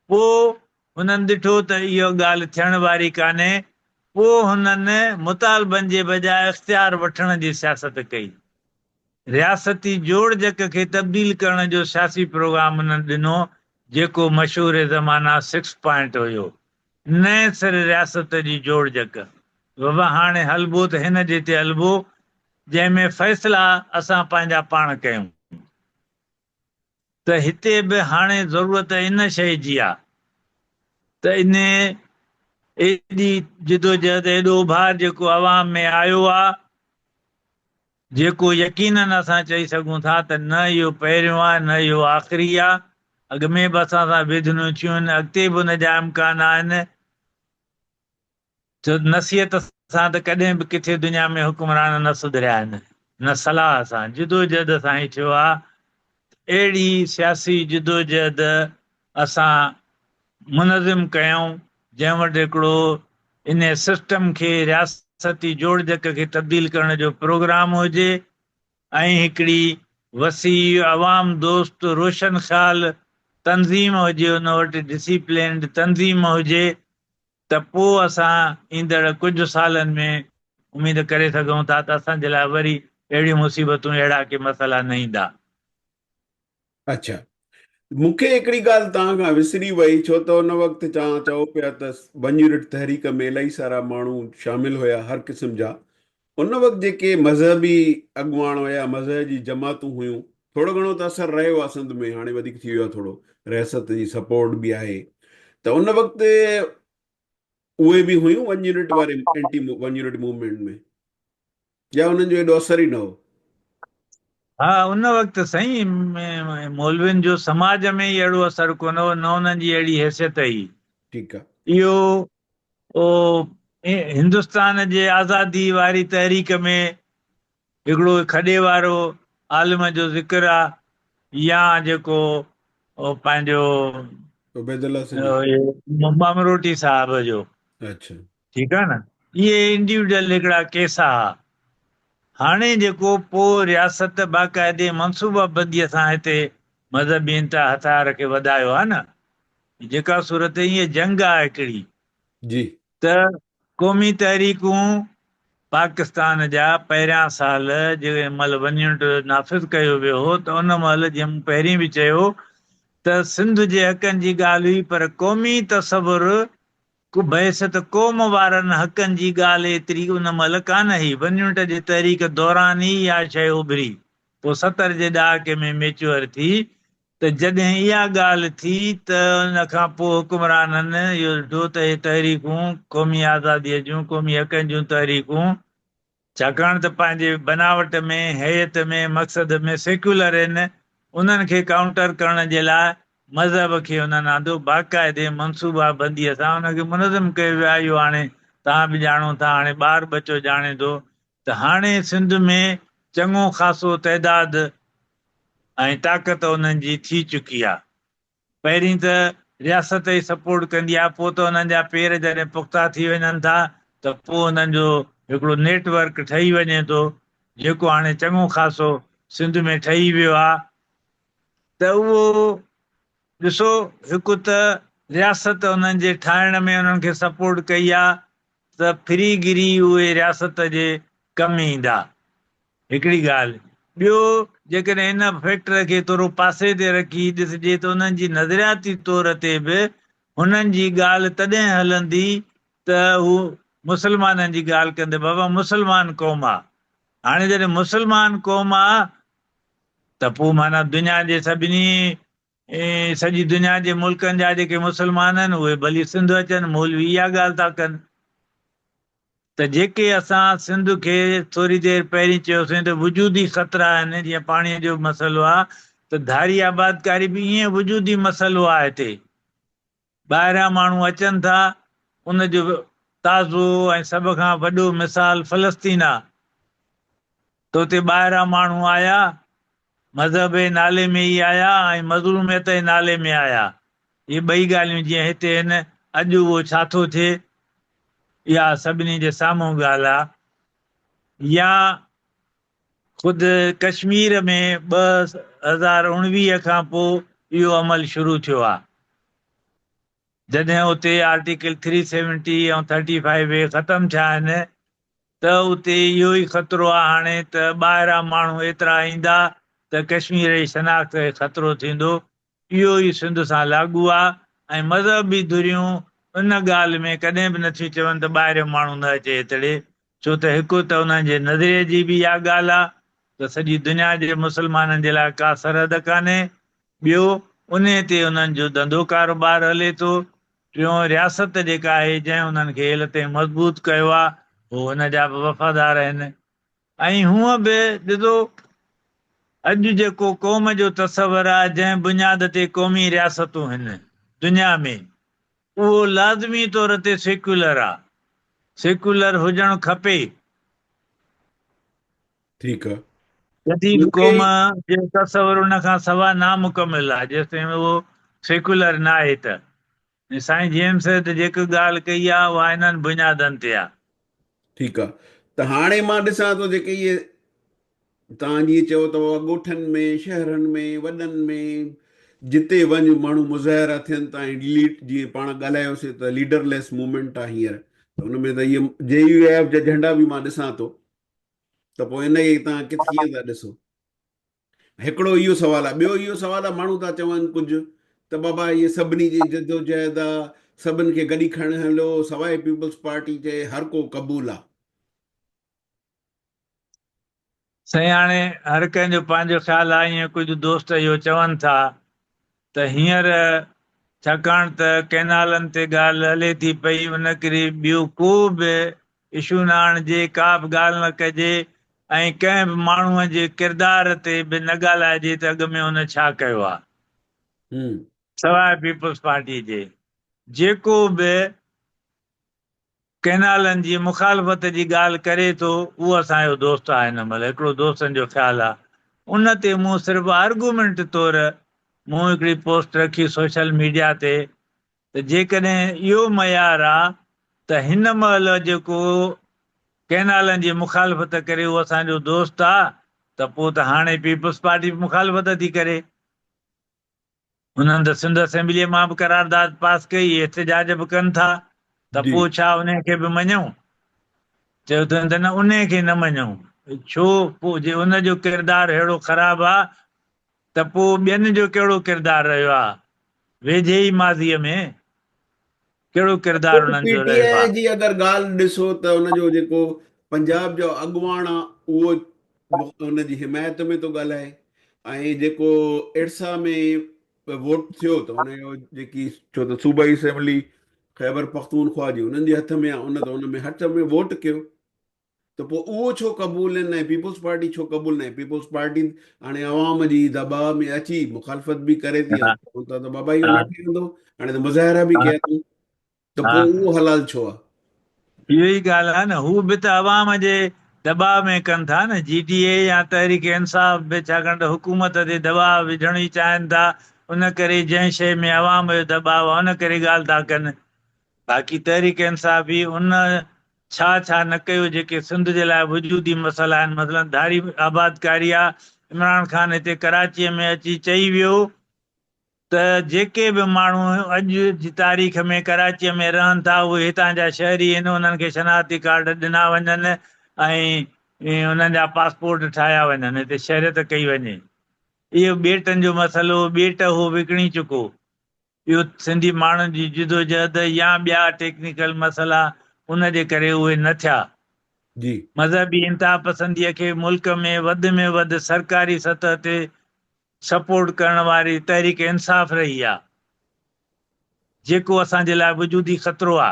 پوء هنن ڏٺو ته اها ڳالهه ٿيڻ واري ڪانهي، پوء هنن مطالبن جي بجاء اختيار وٺڻ جي سياست ڪئي. رياستي جوڙجڪ کي تبديل ڪرڻ جو سياسي پروگرام هنن ڏنو، جيڪو مشهور زمانه سڪس پوائنٽ هيو. نئين سر رياست جي جوڙجڪ. بابا هاڻي هلبو ته هن جي تي هلبو، جنهن ۾ فيصلا اسان پنهنجا پاڻ ڪيون. ته هتي به هاڻي ضرورت ان شيء جي آ ته ان ايڏي جدوجهد ايڏو اڀار جيڪو عوام ۾ آيو آ جيڪو يقينن اسان چئي سگهون ٿا ته نه اهو پهريون آ نه اهو آخري آ اڳ ۾ به اسان سان ويڌنون ٿيون آهن اڳتي به ان جا امڪان آهن. ڇو ته نصيحت سان ته ڪڏهن به ڪٿي دنيا ۾ حڪمران نه سڌريا آهن، نه صلاح سان، جدوجهد سان ئي ٿيو آهي. اهڙي سياسي جدوجهد اسان منظم ڪيون، جنهن وٽ هڪڙو انهي سسٽم کي، رياستي جوڙجڪ کي تبديل ڪرڻ جو پروگرام هجي ۽ هڪڙي وسيع عوام دوست روشن خيال تنظيم هجي، ان وٽ ڊسيپلينڊ تنظيم هجي ته پوء اسان ايندڙ ڪجهه سالن ۾ اميد ڪري سگهون ٿا ته اسان جي لاء وري اهڙيون مصيبتون اهڙا ڪي مسئلا نه ايندا. اڇا مون کي هڪڙي ڳالهه توهان کان وسري وئي ڇو ته ان وقت توهان چئو پيا ته ون يونٽ تحريڪ ۾ الاهي سارا ماڻهو شامل هيا هر قسم جا ان وقت جيڪي مذهبي اڳواڻ هيا مذهب جي جماعتون هيون ٿورو گهڻو ته اثر رهيو آهي سنڌ ۾ هاڻي وڌيڪ ٿي ويو آهي ٿورو رياست جي سپورٽ به آهي ته ان وقت اهي به هيون ون يونٽ واري اينٽي ون يونٽ موومينٽ ۾ يا انهن جو ايڏو اثر ئي نه هو؟ ها ان وقت سائين مولوين جو سماج ۾ ئي اهڙو اثر ڪونه هو، نه انهن جي اهڙي حيثيت هئي. ٺيڪ آ. اهو هندستان جي آزادي واري تحريڪ ۾ هڪڙو کڏي وارو عالم جو ذڪر آ يا جيڪو پنهنجو عبيدالله سنڌي مامروٽي صاحب جو. اڇا. ٺيڪ آ نه اهي انڊيوڊل هڪڙا ڪيس ها. هاڻي جيڪو پوء رياست باقاعدي منصوبه بندي سان هتي مذهبي انتها هٿيار کي وڌايو آ نه جيڪا صورت ايئن جنگ آ هڪڙي جي. ته قومي تحريڪون پاڪستان جا پهريان سال جنهن مهل ون يونٽ نافذ ڪيو ويو هو ته ان مهل جيئن مون پهرين به چيو ته سنڌ جي حقن جي ڳالهه هئي پر قومي تصور بحيثيت قوم وارن حقن جي ڳالهه ايتري ان مهل ڪانه هئي. ون يونٽ جي تحريڪ دوران ئي اها شيء اڀري. پوء 70 جي ڏهاڪي ۾ ميچوئر ٿي ته جڏهن اها ڳالهه ٿي ته ان کان پوء حڪمرانن اهو ڏٺو ته اهي تحريڪون قومي آزاديء جون، قومي حقن جون تحريڪون، ڇاڪاڻ ته پنهنجي بناوٽ ۾، هيئت ۾، مقصد ۾ سيڪيولر آهن، انهن کي ڪائونٽر ڪرڻ جي لاء مذهب کي انهن آندو، باقاعدي منصوبه بنديء سان ان کي منظم ڪيو ويو آهي، اهو هاڻي توهان به ڄاڻو ٿا، هاڻي ٻار ٻچو ڄاڻي ٿو ته هاڻي سنڌ ۾ چڱو خاصو تعداد ۽ طاقت انهن جي ٿي چڪي آهي. پهرين ته رياست ئي سپورٽ ڪندي آهي پوء ته انهن جا پير جڏهن پختا ٿي وڃن ٿا ته پوء انهن جو هڪڙو نيٽ ورڪ ٺهي وڃي ٿو جيڪو هاڻي چڱو خاصو سنڌ ۾ ٺهي ويو آهي ته اهو ڏسو هڪ ته رياست انهن جي ٺاهڻ ۾ انهن کي سپورٽ ڪئي آهي ته ڦري گري اهي رياست جي ڪم ايندا. هڪڙي ڳالهه. ٻيو جيڪڏهن ان فيڪٽر کي ٿورو پاسي تي رکي ڏسجي ته انهن جي نظرياتي طور تي به هنن جي ڳالهه تڏهن هلندي ته هو مسلمانن جي ڳالهه ڪندي بابا مسلمان قوم آ. هاڻي جڏهن مسلمان قوم آ ته پوء معنيٰ دنيا جي سڀني سڄي دنيا جي ملڪن جا جيڪي مسلمان آهن اهي ڀلي سنڌ اچن مولوي اها ڳالهه ٿا ڪن. ته جيڪي اسان سنڌ کي ٿوري دير پهرين چيوسين ته وجودي خطرا آهن جيئن پاڻي جو مسئلو آهي ته ڌاري آبادڪاري به ائين وجودي مسئلو آهي هتي ٻاهريان ماڻهو اچن ٿا ان جو تازو ۽ سڀ کان وڏو مثال فلسطين آهي ته اتي ٻاهران ماڻهو آيا مذهب جي نالي ۾ ئي آيا ۽ مظلوميت جي نالي ۾ آيا. اهي ٻئي ڳالهيون جيئن هتي هن اڄ اهو ڇا ٿو ٿئي اها سڀني جي سامهون ڳالهه آ يا خود ڪشمير ۾ 2019 کان پوء اهو عمل شروع ٿيو آ جڏهن اتي article three seventy ۽ thirty five اي ختم ٿيا آهن ته اتي اهو ئي خطرو آهي هاڻي ته ٻاهران ماڻهو ايترا ايندا ته ڪشمير جي شناخت کي خطرو ٿيندو، اهو ئي سنڌ سان لاڳو آهي ۽ مذهبي ڌريون ان ڳالهه ۾ ڪڏهن به نٿيون چون ته ٻاهريون ماڻهو نه اچي هتڙي ڇو ته هڪ ته انهن جي نظريي جي به اها ڳالهه آهي ته سڄي دنيا جي مسلمانن جي لاء ڪا سرحد ڪانهي، ٻيو انهي تي انهن جو ڌنڌو ڪاروبار هلي ٿو، ٽيون رياست جيڪا آهي جنهن انهن کي هيل تائين مضبوط ڪيو آهي هو ان جا به وفادار آهن ۽ هونء به ڏسو اڄ جيڪو قوم جو تصور آهي جنهن بنياد تي قومي رياستون هن دنيا ۾ اهو لازمي طور تي سيڪيولر آهي سيڪيولر هجڻ کپي. ٺيڪ آ. جديد قوم جو تصور ان کان سوا نامڪمل آ جيستائين اهو سيڪيولر ناهي ته سائين جي ايم سيد جيڪا ڳالهه ڪئي آ اها انهن بنيادن تي آ. ٺيڪ آ ته هاڻي مان ڏسان ٿو جيڪي اهي توهان جيئن چئو ته بابا ڳوٺن ۾ شهرن ۾ وڏن ۾ جتي وڃ ماڻهو مظاهرا ٿين ٿا ۽ ليڊ جيئن پاڻ ڳالهايوسي ته ليڊر ليس موومينٽ آ هينئر ته ان ۾ ته اهي جي يو ايف جا جهنڊا به مان ڏسان ٿو ته پوء ان کي توهان ڪٿ ڪيئن ٿا ڏسو؟ هڪڙو اهو سوال آهي ٻيو اهو سوال آهي ماڻهو ٿا چون ڪجهه ته بابا اهي سڀني جي جدوجهد آ سڀن کي گڏي کڻي هلو سواء پيپلز پارٽي جي هر ڪو قبول آ. سائين هاڻي هر ڪنهن جو پنهنجو خيال آهي ائين ڪجهه دوست اهو چون ٿا ته هينئر ڇاڪاڻ ته ڪئنالن تي ڳالهه هلي ٿي پئي ان ڪري ٻيو ڪو به اشو نه آڻجي، ڪا به ڳالهه نه ڪجي ۽ ڪنهن به ماڻهوء جي ڪردار تي به نه ڳالهائجي ته اڳ ۾ هن ڇا ڪيو آ. سواء پيپلز پارٽيء جي جيڪو به ڪئنالن جي مخالفت جي ڳالهه ڪري ٿو اهو اسان جو دوست آهي هن مهل هڪڙو دوستن جو خيال آهي ان تي مون صرف آرگومينٽ طور مون هڪڙي پوسٽ رکي سوشل ميڊيا تي ته جيڪڏهن اهو معيار آ ته هن مهل جيڪو ڪئنالن جي مخالفت ڪري اهو اسان جو دوست آ ته پوء ته هاڻي پيپلز پارٽي به مخالفت ٿي ڪري. انهن ته سنڌ اسيمبليء مان به قرارداد پاس ڪئي، احتجاج به ڪن ٿا ته پوء ڇا انهي کي به مڃون؟ چيو اٿن ته نه انهي کي نه مڃون. ڇو؟ پوء جي ان جو ڪردار ههڙو خراب آ ته پوء ٻين جو ڪهڙو ڪردار رهيو آ؟ ويجهي ئي ماضيء ۾ ڪهڙو ڪردار انهن پي جو ٽي رهيو آء آ؟ جي اگر ڳالهه ڏسو ته ان جو جيڪو پنجاب جو اڳواڻ آ اهو ان جي حمايت ۾ ٿو ڳالهائي ۽ جيڪو ارسا ۾ ووٽ ٿيو ته ان جو جيڪي ڇو ته صوبائي اسيمبلي خيبر پختونخوا جي انهن جي هٿ ۾ آ ان ته ان ۾ هٿ ۾ ووٽ ڪيو ته پوء اهو ڇو قبول نه ۽ پيپلز پارٽي ڇو قبول نه پيپلز پارٽي هاڻي عوام جي دٻاء ۾ اچي مخالفت به ڪري ٿي ۽ چون ٿا ته بابا اهو نه ٺهندو هاڻي ته مظاهرا به ڪيا اٿئون ته پوء اهو حلال ڇو آهي؟ اهو ئي ڳالهه آهي نه هو به ته عوام جي دٻاء ۾ ڪن ٿا نه جي ڊي اي يا تحريڪ انصاف به ڇاڪاڻ ته حڪومت تي دٻاء وجهڻ ئي چاهين ٿا ان ڪري جنهن شيء ۾ عوام جو دٻاء آهي ان ڪري ڳالهه ٿا ڪن باقي تحريڪ انصاف به ان ڇا ڇا نه ڪيو جيڪي سنڌ جي لاء وجودي مسئلا آهن مثلا ڌاري آبادڪاري آ عمران خان هتي ڪراچي ۾ اچي چئي ويو ته جيڪي به ماڻهو اڄ جي تاريخ ۾ ڪراچي ۾ رهن ٿا اهي هتان جا شهري آهن انهن کي شناختي ڪارڊ ڏنا وڃن ۽ انهن جا پاسپورٽ ٺاهيا وڃن هتي شهريت ڪئي وڃي اهو ٻيٽن جو مسئلو ٻيٽ هو وڪڻي چڪو اهو سنڌي ماڻهن جي جدوجهد يا ٻيا ٽيڪنيڪل مسئلا ان جي ڪري اهي نه ٿيا. مذهبي انتهاپسنديء کي ملڪ ۾ وڌ ۾ وڌ سرڪاري سطح تي سپورٽ ڪرڻ واري تحريڪ انصاف رهي آ، جيڪو اسان جي لاء وجودي خطرو آ.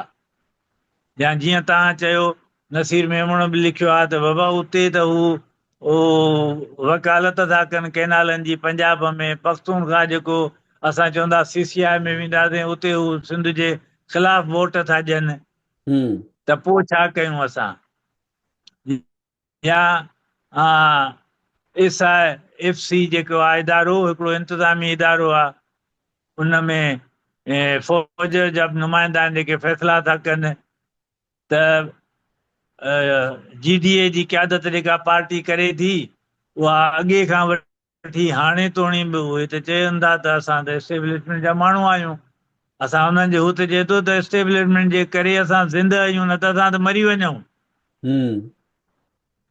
يا جيئن توهان چيو نصير ميمڻ به لکيو آهي ته بابا اتي ته هو وڪالت ٿا ڪن ڪئنالن جي پنجاب ۾ پختونخوا جيڪو اسان چوندا سي سي آء ۾ وينداسين اتي هو سنڌ جي خلاف ووٽ ٿا ڏين ته پوء ڇا ڪيون اسان يا ايس I F C جيڪو آهي ادارو هڪڙو انتظامي ادارو آهي ان ۾ فوج جا به نمائندا آهن جيڪي فيصلا ٿا ڪن ته جي ڊي اي جي قيادت جيڪا پارٽي ڪري ٿي اها اڳي کان وٺي هاڻي توڻي به اهي ته چون ٿا ته اسان ته اسٽيبلشمينٽ جا ماڻهو آهيون اسان انهن جي هو ته چئي ٿو ته اسٽيبلشمينٽ جي ڪري اسان زنده آهيون نه ته اسان ته مري وڃون.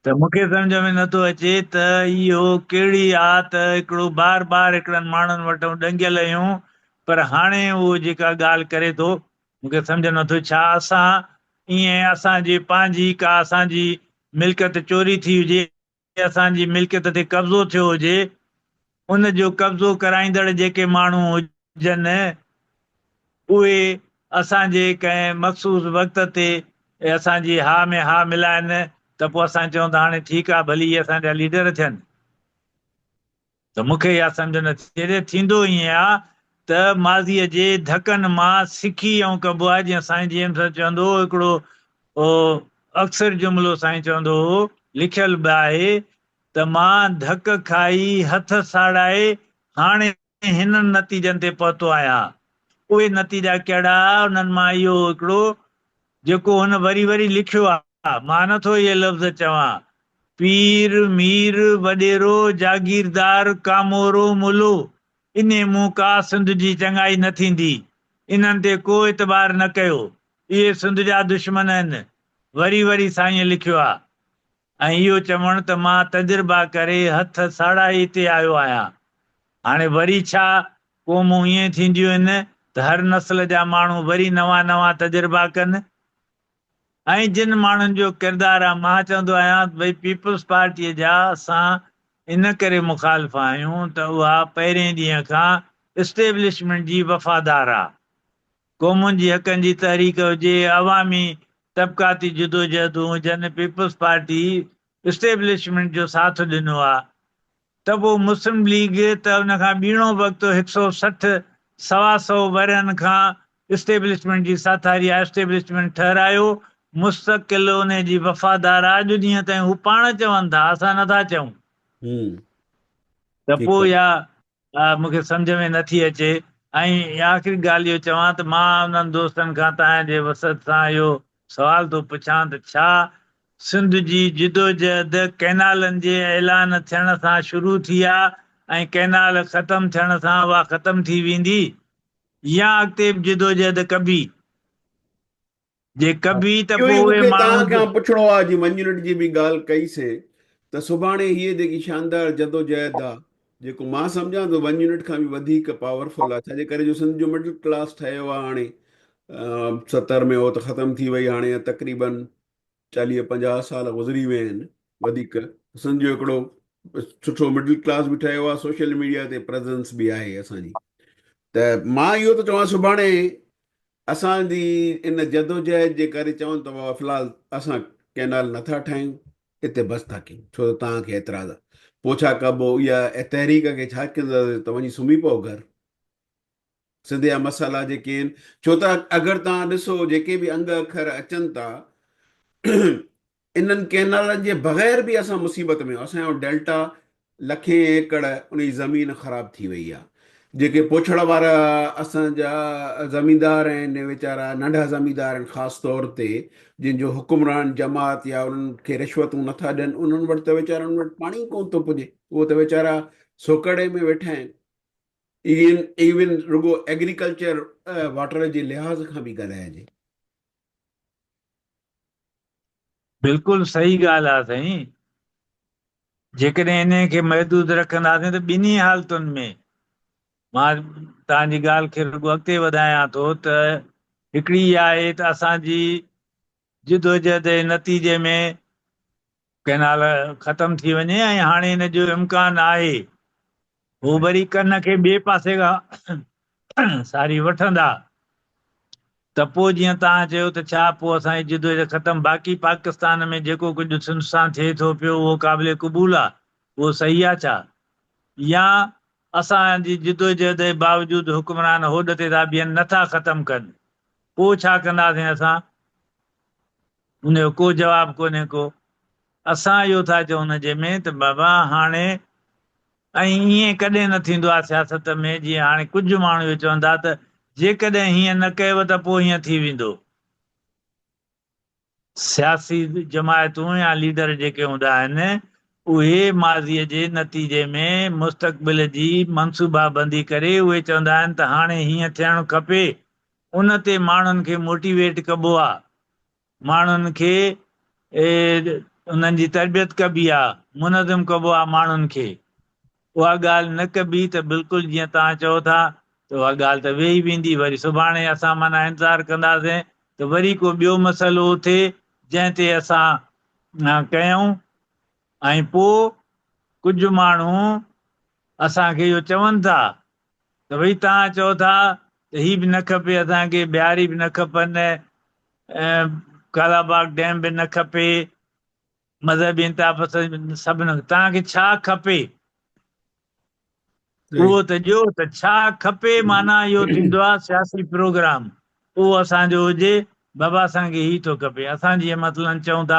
ته مون کي سمجهه ۾ نٿو اچي ته اهو ڪهڙي آ ته هڪڙو بار بار هڪڙن ماڻهن وٽئون ڏنگيل آهيون پر هاڻي اهو جيڪا ڳالهه ڪري ٿو مون کي سمجهه نٿو ڇا اسان ائين اسان جي پنهنجي ڪا اسان جي ملڪيت چوري ٿي هجي اسان جي ملڪيت تي قبضو ٿيو هجي، ان جو قبضو ڪرائيندڙ جيڪي ماڻهو هجن، اهي اسان جي ڪنهن مخصوص وقت تي اسان جي ها ۾ ها ملائن ته پوء اسان چئون ته هاڻي ٺيڪ آ ڀلي اهي اسان جا ليڊر ٿين. ته مون کي اها سمجهه نه ٿي اچي. ٿيندو ائين آ ته ماضيء جي ڌڪن مان سکي ائون ڪبو آهي، جيئن سائين جي ايم سيد چوندو هو، هڪڙو اڪثر جملو سائين چوندو هو، لکيل به آهي ته مان ڌڪ کائي هٿ ساڙائي هاڻي هنن نتيجن تي پهتو آهيان. اهي نتيجا ڪهڙا؟ انهن مان اهو هڪڙو جيڪو هن وري وري لکيو آهي. مان نه ٿو اهي لفظ چوان. پير، مير، وڏيرو، جاگيردار، ڪامورو، ملو، انهي مون ڪا سنڌ جي چڱائي نه ٿيندي. انهن تي ڪو اعتبار نه ڪيو. اهي سنڌ جا دشمن آهن. وري وري سائينء لکيو آ. ۽ اهو چوڻ ته مان تجربا ڪري هٿ ساڙائي هتي آيو آهيان. هاڻي وري ڇا قومون ائين ٿينديون آهن ته هر نسل جا ماڻهو وري نوان نوان تجربا ڪن؟ ۽ جن ماڻهن جو ڪردار آ مان چوندو آهيان ته ڀئي پيپلز پارٽيء جا اسان ان ڪري مخالف آهيون ته اها پهرين ڏينهن کان اسٽيبلشمينٽ جي وفادار آ. قومن جي حقن جي تحريڪ هجي، عوامي طبقاتي جدوجهدون هجن، پيپلز پارٽي اسٽيبلشمينٽ جو ساٿ ڏنو آ ته پوء مسلم ليگ ته ان کان ٻيڻو وقت هڪ سئو 60 سوا سئو ورهين کان اسٽيبلشمينٽ جي ساٿاري آ، اسٽيبلشمينٽ ٺهرايو مستقل انهي جي وفادار آ، اڄ ڏينهن تائين هو پاڻ چون ٿا اسان نٿا چئون. ته پوء اها مون کي سمجهه ۾ نٿي اچي ۽ آخري ڳالهه اهو چوان ته مان انهن دوستن کان توهان جي وسعت سان اهو سوال ٿو پڇان ته ڇا سنڌ جي جدوجهد ڪئنالن جي اعلان ٿيڻ سان شروع ٿي آ ۽ ڪئنال ختم ٿيڻ سان اها ختم ٿي ويندي يا اڳتي به جدوجهد ڪبي؟ جي ڪبي ته اهو ئي پوء مون اهي کي ماڻهو توهان کان پڇڻو آ جي ون يونٽ جي به ڳالهه ڪئي سي ته سڀاڻي هيء جيڪي شاندار جدوجهد آ جيڪو مان سمجهان ٿو ون يونٽ کان به وڌيڪ پاورفل آ ڇاجي ڪري جو سنڌ جو مڊل ڪلاس ٺهيو آ هاڻي 70 ۾ هو ته ختم ٿي وئي هاڻي تقريبن 40 50 سال گذري ويا آهن وڌيڪ سنڌ جو هڪڙو سٺو مڊل ڪلاس به ٺهيو آ سوشل ميڊيا تي پريزنس به آهي اسان جي ته مان اهو ٿو چوان سڀاڻي اسان جي ان جدوجهد جي ڪري چون ته بابا في الحال اسان ڪئنال نٿا ٺاهيون اتي بس ٿا ڪيون ڇو ته توهان کي اعتراض آهي پوء ڇا ڪبو اها تحريڪ کي ڇا ڪنداسين ته وڃي سمهي پئو گهر سنڌ جا مسئلا جيڪي آهن ڇو ته اگر توهان ڏسو جيڪي به انگ اکر اچن ٿا انهن ڪئنالن جي بغير به اسان مصيبت ۾ اسان جو ڊيلٽا لکين ايڪڙ ان جي زمين خراب ٿي وئي آهي جيڪي پوڇڙ وارا اسان جا زميندار آهن ويچارا ننڍا زميندار آهن خاص طور تي جن جو حڪمران جماعت يا انهن کي رشوتون نٿا ڏين انهن وٽ ته ويچارن وٽ پاڻي ڪونه ٿو پڄي اهو ته ويچارا سوڪڙي ۾ ويٺا آهن ايون رڳو ايگريڪلچر واٽر جي لحاظ کان به ڳالهائجي. بلڪل صحيح ڳالهه آ سائين. جيڪڏهن انهي کي محدود رکنداسين ته ٻنهي حالتن ۾ مان توهان جي ڳالهه کي رڳو اڳتي وڌايان ٿو ته هڪڙي اها آهي ته اسان جي جدوجهد جي نتيجي ۾ ڪئنال ختم ٿي وڃي ۽ هاڻي ان جو امڪان آهي هو وري ڪن کي ٻئي پاسي کان ساري وٺندا ته پوء جيئن توهان چيو ته ڇا پوء اسان جي جدوجهد ختم باقي پاڪستان ۾ جيڪو ڪجهه سنڌ سان ٿئي ٿو پيو اهو قابل قبول آ اهو صحيح آ ڇا يا اسان جي جدوجهد جي باوجود حڪمران هوڏ تي ٿا بيهن نٿا ختم ڪن پوء ڇا ڪنداسين اسان ان جو ڪو جواب ڪونهي ڪو. اسان اهو ٿا چئون ان جي ۾ ته بابا هاڻي ۽ ائين ڪڏهن نه ٿيندو آهي سياست ۾ جيئن هاڻي ڪجهه ماڻهو اهو چون ٿا ته جيڪڏهن هيئن نه ڪيو ته پوء هيئن ٿي ويندو. سياسي جماعتون يا ليڊر جيڪي هوندا آهن اهي ماضيء جي نتيجي ۾ مستقبل جي منصوبابندي ڪري اهي چوندا آهن ته هاڻي هيئن ٿيڻ کپي ان تي ماڻهن کي موٽيويٽ ڪبو آ، ماڻهن کي انهن جي تربيت ڪبي آ، منظم ڪبو آ ماڻهن کي. اها ڳالهه نه ڪبي ته بلڪل جيئن توهان چئو ٿا ته اها ڳالهه ته ويهي ويندي، وري سڀاڻي اسان معنيٰ انتظار ڪنداسين ته وري ڪو ٻيو مسئلو اٿي جنهن تي اسان ڪيون ۽ پوء ڪجهه ماڻهو اسان کي اهو چون ٿا ته ڀئي توهان چئو ٿا ته هي به نه کپي اسان کي، بهاري به نه کپن، ڪالا باغ ڊيم به نه کپي، مذهبي انتها پسندي به سڀ نه، توهان کي ڇا کپي اهو ته ڏيو ته ڇا کپي معنيٰ اهو ٿيندو آهي سياسي پروگرام اهو اسان جو هجي بابا اسان کي هي ٿو کپي اسان جيئن مثلاً چئون ٿا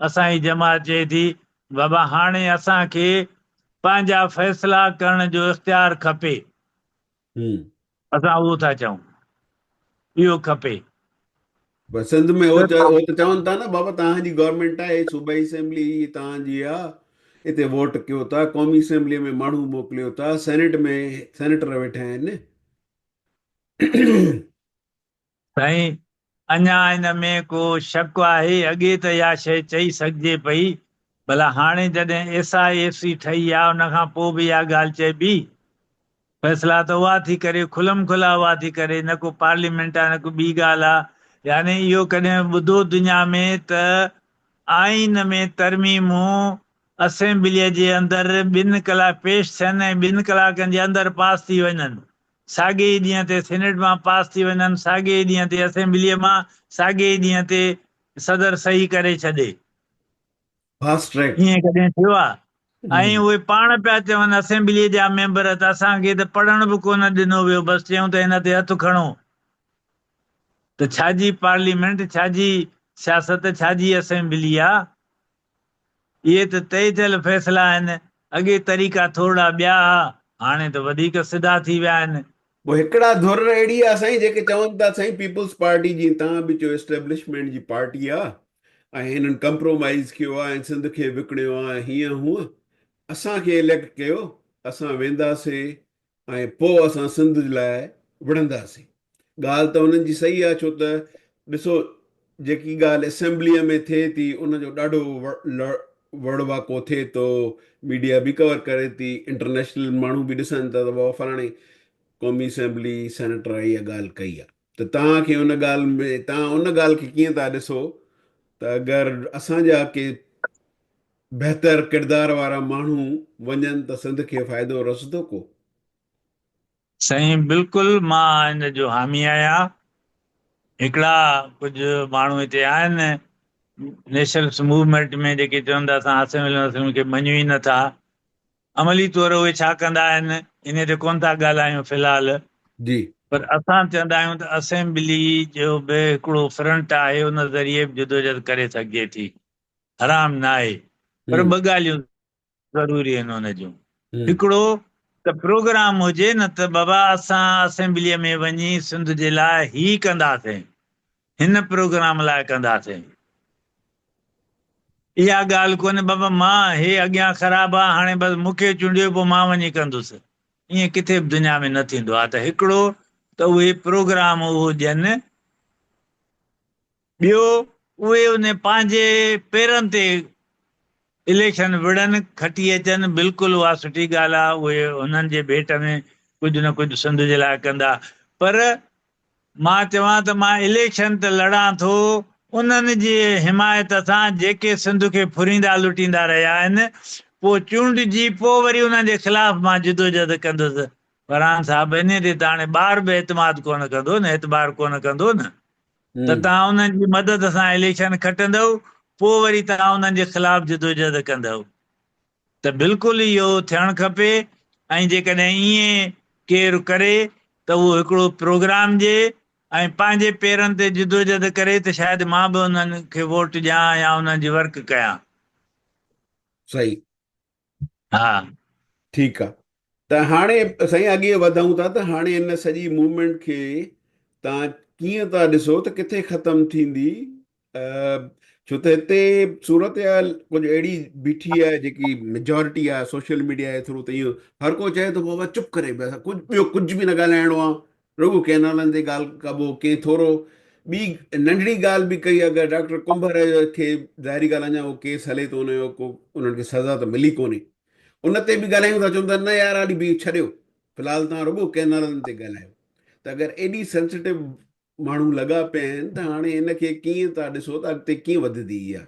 اسان جي جماعت چئي ٿي بابا هاڻي اسان کي پنهنجا فيصلا ڪرڻ جو اختيار کپي. اسان اهو ٿا چئون. اهو کپي. پر سنڌ ۾ هو ته چون ٿا نه بابا توهان جي گورنمينٽ آهي صوبائي اسيمبلي توهان جي آ اتي ووٽ ڪيو ٿا قومي اسيمبلي ۾ ماڻهو موڪليو ٿا سينيٽ ۾ سينيٽر ويٺا آهن. سائين اڃا ان ۾ ڪو شڪ آهي؟ اڳي ته اها شيء چئي سگهجي پئي، ڀلا هاڻي جڏهن ايس I F C ٺهي آ ان کان پوء به اها ڳالهه چئبي؟ فيصلا ته اها ٿي ڪري، کلم کلا اها ٿي ڪري، نه ڪو پارليامينٽ آ نه ڪو ٻي ڳالهه آ، يعني اهو ڪڏهن ٻڌو دنيا ۾ ته آئين ۾ ترميمون اسيمبليء جي اندر ٻن ڪلاڪ پيش ٿين ۽ ٻن ڪلاڪن جي اندر پاس ٿي وڃن؟ ساڳئي ئي ڏينهن تي سينيٽ مان پاس ٿي وڃن، ساڳئي ئي ڏينهن تي اسيمبليء مان، ساڳئي ئي ڏينهن تي صدر صحيح ڪري ڇڏي. Fast track. ائين ڪڏهن ٿيو آ؟ ۽ اهي پاڻ پيا چون اسيمبليء جا ميمبر ته اسان کي ته پڙهڻ به ڪونه ڏنو ويو بس چيائون ته هن تي هٿ کڻو ته ڇا جي پارليمينٽ ڇا جي سياست ڇا جي اسيمبلي آ؟ اهي ته طئي ٿيل فيصلا آهن اڳي طريقا ٿورڙا ٻيا ها هاڻي ته وڌيڪ سڌا ٿي ويا آهن. پوء هڪڙا ڌر اهڙي آ سائين جيڪي چون ٿا سائين پيپلز پارٽي جيئن توهان به چيو اسٽيبلشمينٽ جي پارٽي آ ۽ هنن ڪمپرومائيز ڪيو آ ۽ سنڌ کي وڪڻيو آ ۽ هيئن هونئن اسان کي اليڪٽ ڪيو اسان وينداسي ۽ پوء اسان سنڌ لاء وڙهنداسين. ڳالهه ته انهن جي صحيح آهي ڇو ته ڏسو جيڪي ڳالهه اسيمبليء ۾ ٿئي ٿي ان جو ڏاڍو وڙ واڪو ٿئي ٿو، ميڊيا به ڪور ڪري ٿي، انٽرنيشنل ماڻهو به ڏسن ٿا ته بابا فلاڻي قومي اسيمبلي سينيٽر اها ڳالهه ڪئي آهي ته توهان کي ان ڳالهه ۾ توهان ان ڳالهه کي ڪيئن ٿا ڏسو ته اگر اسان جا ڪي بهتر ڪردار وارا ماڻهو وڃن ته سنڌ کي فائدو رسندو ڪو؟ سائين بلڪل مان ان جو حامي آهيان. هڪڙا ڪجهه ماڻهو هتي آهن نيشنلسٽ موومينٽ ۾ جيڪي چون ٿا اسان اسيمبلي مسلم کي مڃيون ئي نٿا. عملي طور اهي ڇا ڪندا آهن انهي تي ڪونه ٿا ڳالهايون في الحال. جي. پر اسان چوندا آهيون ته اسيمبلي جو به هڪڙو فرنٽ آهي ان ذريعي به جدوجهد ڪري سگهجي ٿي. حرام ناهي پر ٻه ڳالهيون ضروري آهن ان جون هڪڙو ته پروگرام هجي نه ته بابا اسان اسيمبليء ۾ وڃي سنڌ جي لاء هي ڪنداسين هن پروگرام لاء ڪنداسين اها ڳالهه ڪونهي بابا مان هي اڳيان خراب آ هاڻي بس مون کي چونڊيو پوء مان وڃي ڪندس ائين ڪٿي به دنيا ۾ نه ٿيندو آ ته هڪڙو ته اهي پروگرام اهو ڏين ٻيو اهي ان پنهنجي پيرن تي اليڪشن وڙهن کٽي اچن بلڪل اها سٺي ڳالهه آهي اهي انهن جي ڀيٽ ۾ ڪجهه نه ڪجهه سنڌ جي لاء ڪندا پر مان چوان ته مان اليڪشن ته لڙان ٿو انهن جي حمايت سان جيڪي سنڌ کي ڦريندا لٽيندا رهيا آهن پوء چونڊجي پوء وري انهن جي خلاف مان جدوجهد ڪندس فرحان صاحب انهي تي ته هاڻي ٻار به اعتماد ڪونه ڪندو نه اعتبار ڪونه ڪندو نه ته توهان انهن جي مدد سان اليڪشن کٽندؤ پوء وري توهان انهن جي خلاف جدوجهد ڪندؤ ته بلڪل اهو ٿيڻ کپي ۽ جيڪڏهن ائين ڪير ڪري ته اهو هڪڙو پروگرام ڏئي ۽ پنهنجي پيرن تي جدوجهد ڪري ته شايد مان به انهن کي ووٽ ڏيان يا انهن جي ورڪ ڪيان. صحيح. ها. ٺيڪ آ ته هاڻي سائين اڳي وڌون ٿا ته هاڻي ان سڄي موومينٽ کي تان ڪيئن ٿا ڏسو ته ڪٿي ختم ٿيندي ڇو ته هتي صورتحال ڪجهه اهڙي بيٺي آهي جيڪي ميجارٽي آهي سوشل ميڊيا جي ٿرو ته اهو هر ڪو چئي ٿو بابا چپ ڪري بس ڪجهه ٻيو ڪجهه به نه ڳالهائڻو آهي رڳو ڪئنالن تي ڳالهه ڪبو ڪنهن ٿورو ٻي ننڍڙي ڳالهه به ڪئي اگر ڊاڪٽر ڪنڀر کي ظاهري ڳالهه اڃا اهو ڪيس هلي ٿو ان جو ڪو انهن کي سزا ته ملي ڪونهي ان تي به ڳالهايون ٿا چون ٿا نه يار هالي به ڇڏيو في الحال توهان رڳو ڪئنالن تي ڳالهايو ته اگر ايڏي سينسيٽو ماڻهو لڳا پيا آهن ته هاڻي ان کي ڪيئن ٿا ڏسو ته اڳتي ڪيئن وڌندي اها.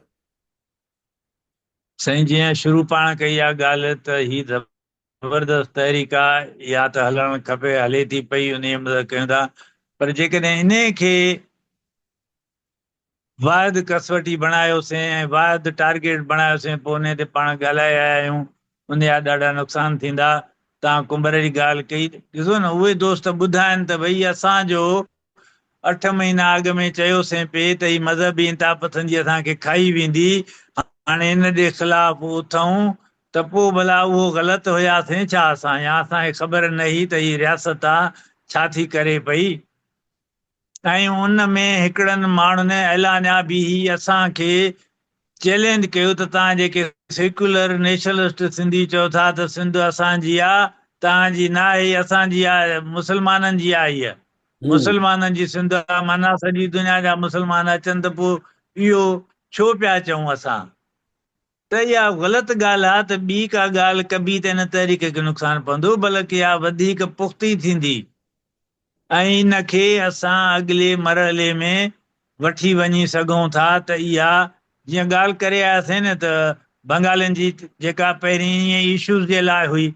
سائين جيئن شروع پاڻ ڪئي آ ڳالهه ته هي زبردست تحريڪ آ اها ته هلڻ کپي هلي ٿي پئي انهي مدد ڪيون ٿا پر جيڪڏهن انهي کي واحد ڪسوٽي بڻايوسين ۽ واحد ٽارگيٽ بڻايوسين پوء انهي تي پاڻ ڳالهائي آيا آهيون ان جا ڏاڍا نقصان ٿيندا توهان ڪنڀر جي ڳالهه ڪئي ڏسو نه اهي دوست ٻڌائن ته ڀئي اسان جو اٺ مهينا اڳ ۾ چيوسين پئي ته هي مذهبي انتهاپسندي اسان کي کائي ويندي، هاڻي ان جي خلاف اٿئون ته پوء ڀلا اهو غلط هياسين ڇا اسان يا اسان کي خبر نه هئي ته هي رياست آ ڇا ٿي ڪري پئي؟ ۽ ان ۾ هڪڙن ماڻهن اعلانيا بيهي اسان کي چئلينج ڪيو ته توهان جيڪي سيڪيولر نيشنلسٽ سنڌي چئو ٿا ته سنڌ اسان جي آ توهان جي ناهي اسان جي آ مسلمانن جي آ هيء مسلمانن جي سنڌ آ معنيٰ سڄي دنيا جا مسلمان اچن ته پوء اهو ڇو پيا چئون اسان ته اها غلط ڳالهه آ ته ٻي ڪا ڳالهه ڪبي ته ان تحريڪ کي نقصان پوندو بلڪ اها وڌيڪ پختي ٿيندي. ۽ ان کي اسان اڳلي مرحلي ۾ وٺي وڃي سگهون ٿا ته اها جيئن ڳالهه ڪري آياسين نه ته بنگالين جي جيڪا پهرين ائين ايشوز جي لاء هئي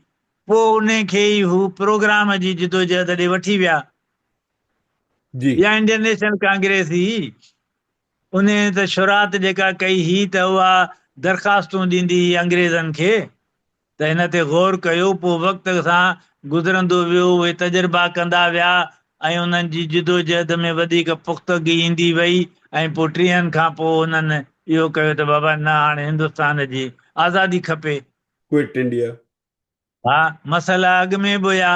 پوء انهي کي ئي هو پروگرام جي جدوجهد ڏي وٺي ويا جي. يا انڊين نيشنل ڪانگريس هئي انهي ته شروعات جيڪا ڪئي هئي ته اها درخواستون ڏيندي هئي انگريزن کي ته هن تي غور ڪيو، پوء وقت سان گذرندو ويو، اهي تجربا ڪندا ويا ۽ انهن جي جدوجهد ۾ وڌيڪ پختگي ايندي وئي ۽ پوء ٽيهن کان پوء انهن اهو ڪيو ته بابا نه هاڻي هندستان جي آزادي کپي. Quit India. ها مسئلا اڳ ۾ به هيا،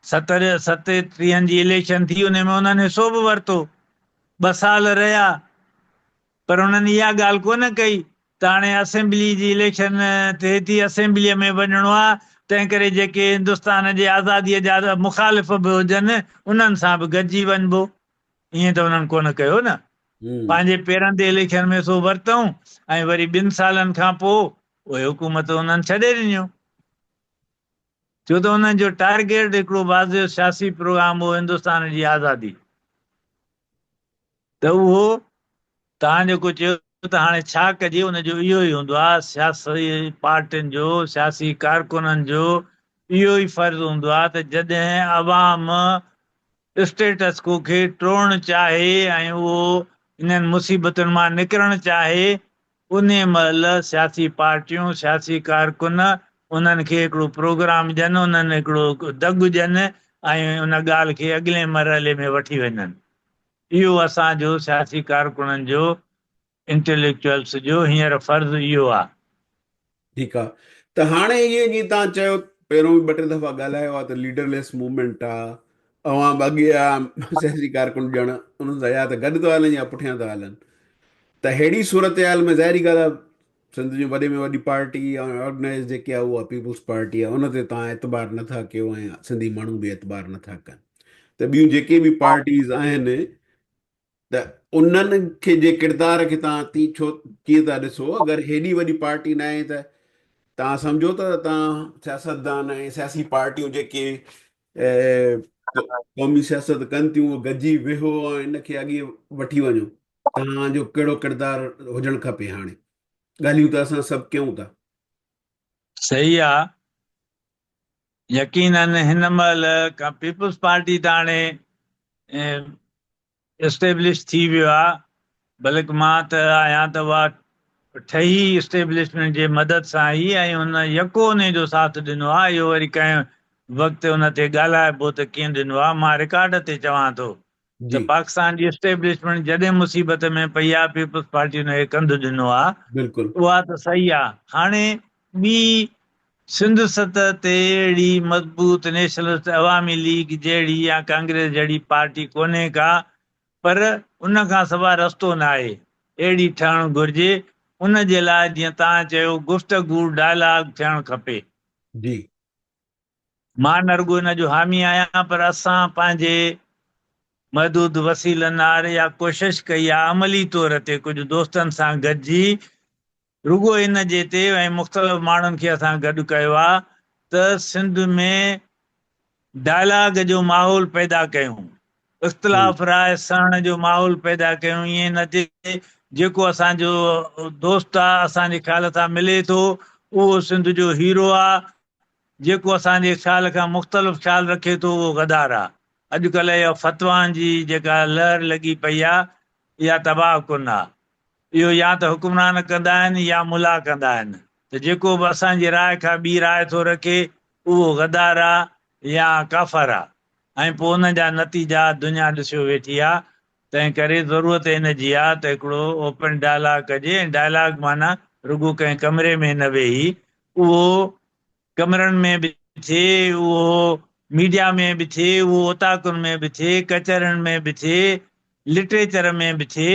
ستر ستٽيهن جي اليڪشن ٿي ان ۾ انهن حصو به ورتو، ٻه سال رهيا پر انهن اها ڳالهه ڪونه ڪئي ته هاڻي اسيمبلي جي اليڪشن ٿئي ٿي اسيمبليء ۾ وڃڻو آهي تنهن ڪري جيڪي هندستان جي آزاديء جا مخالف به هجن انهن سان به گڏجي وڃبو. ائين ته انهن ڪونه ڪيو نه. پنهنجي پيرن تي اليڪشن ۾ حصو ورتائون ۽ وري ٻن سالن کان پوء اهي حڪومت انهن ڇڏي ڏنيون. ڇو ته انهن جو ٽارگيٽ هڪڙو واضح سياسي پروگرام هو هندستان جي آزادي. ته اهو توهان جيڪو چيو ته هاڻي ڇا ڪجي ان جو اهو ئي هوندو آهي سياسي پارٽين جو سياسي ڪارڪنن جو اهو ئي فرض هوندو آهي ته جڏهن عوام اسٽيٽس ڪو کي ٽوڙڻ چاهي ۽ اهو انهن مصيبتن مان نڪرڻ چاهي انهي مهل سياسي پارٽيون سياسي ڪارڪن انهن کي هڪڙو پروگرام ڏين انهن هڪڙو دڳ ڏين ۽ ان ڳالهه کي اڳلين مرحلي ۾ وٺي وڃن. اهو اسان جو سياسي ڪارڪنن جو انٽيليڪچوئلس جو هينئر فرض اهو آ. ٺيڪ آ ته هاڻي ائين جيئن توهان چيو پهريون به ٻه ٽي دفعا ڳالهايو آ ته ليڊر ليس موومينٽ آ اوهان به اڳي آ سياسي ڪارڪن ڄڻ انهن سان يا ته گڏ ٿا هلن يا پٺيان ٿا هلن ته ههڙي صورتحال ۾ ظاهري ڳالهه آ سنڌ جي وڏي ۾ وڏي پارٽي ۽ آرگنائز جيڪي آهي اها پيپلز پارٽي آهي ان تي توهان اعتبار نٿا ڪيو ۽ سنڌي ماڻهو به اعتبار نٿا ڪن ته ٻيون جيڪي به پارٽيز آهن ته انهن کي جي ڪردار کي توهان تي ڇو ڪيئن ٿا ڏسو اگر هيڏي وڏي پارٽي نه آهي ته توهان سمجهو ته توهان سياستدان ۽ سياسي پارٽيون جيڪي قومي سياست ڪن ٿيون اهي گڏجي ويهو ۽ ان کي اڳي وٺي وڃو توهان جو ڪهڙو ڪردار هجڻ کپي هاڻي ڳالهيون ته اسان سڀ ڪيون ٿا. صحيح آ يقينن هن مهل کان پيپلز پارٽي ته هاڻي اسٽيبلش ٿي ويو آ بلڪ مان ته آهيان ته اها ٺهي اسٽيبلشمينٽ جي مدد سان ئي ۽ ان يڪو انهي جو ساٿ ڏنو آ اهو وري ڪنهن وقت ان تي ڳالهائبو ته ڪيئن ڏنو آ مان رڪارڊ تي چوان ٿو ته پاڪستان جي اسٽيبلشمينٽ جڏهن مصيبت ۾ پئي آ پيپلز پارٽي ان کي ڪنڌ ڏنو آ اها ته صحيح آ هاڻي ٻي سنڌ سطح تي اهڙي مضبوط نيشنلسٽ عوامي ليگ جهڙي يا ڪانگريس جهڙي پارٽي ڪونهي ڪا پر ان کان سوا رستو ناهي اهڙي ٺهڻ گهرجي ان جي لاء جيئن توهان چيو گفتگو ڊائلاگ ٿيڻ کپي. جي. مان نه رڳو ان جو حامي آهيان پر اسان پنهنجي محدود وسيلن آهر اها ڪوشش ڪئي آهي عملي طور تي ڪجهه دوستن سان گڏجي رڳو ان جي تي ۽ مختلف ماڻهن کي اسان گڏ ڪيو آهي ته سنڌ ۾ ڊائلاگ جو ماحول پيدا ڪيون اختلاف راء سهڻ جو ماحول پيدا ڪيون ائين نه ٿئي جيڪو اسان جو دوست آهي اسان جي خيال سان ملي ٿو اهو سنڌ جو هيرو آهي جيڪو اسان جي خيال کان مختلف خيال رکي ٿو اهو غدار آ. اڄ ڪلهه اها فتوائن جي جيڪا لهر لڳي پئي آ اها تباهه ڪن آ. اهو يا ته حڪمران ڪندا آهن يا ملا ڪندا آهن ته جيڪو به اسان جي راء کان ٻي راء ٿو رکي اهو غدار آ يا ڪافر آ ۽ پوء ان جا نتيجا دنيا ڏسيو ويٺي آ. تنهن ڪري ضرورت ان جي آ ته هڪڙو اوپن ڊائلاگ ڪجي ۽ ڊائلاگ معنيٰ رڳو ڪنهن ڪمري ۾ نه ويهي اهو ڪمرن ۾ به ٿئي، اهو ميڊيا ۾ به ٿئي، اهو اوطاقن ۾ به ٿئي، ڪچهرين ۾ به ٿئي، لٽريچر ۾ به ٿئي،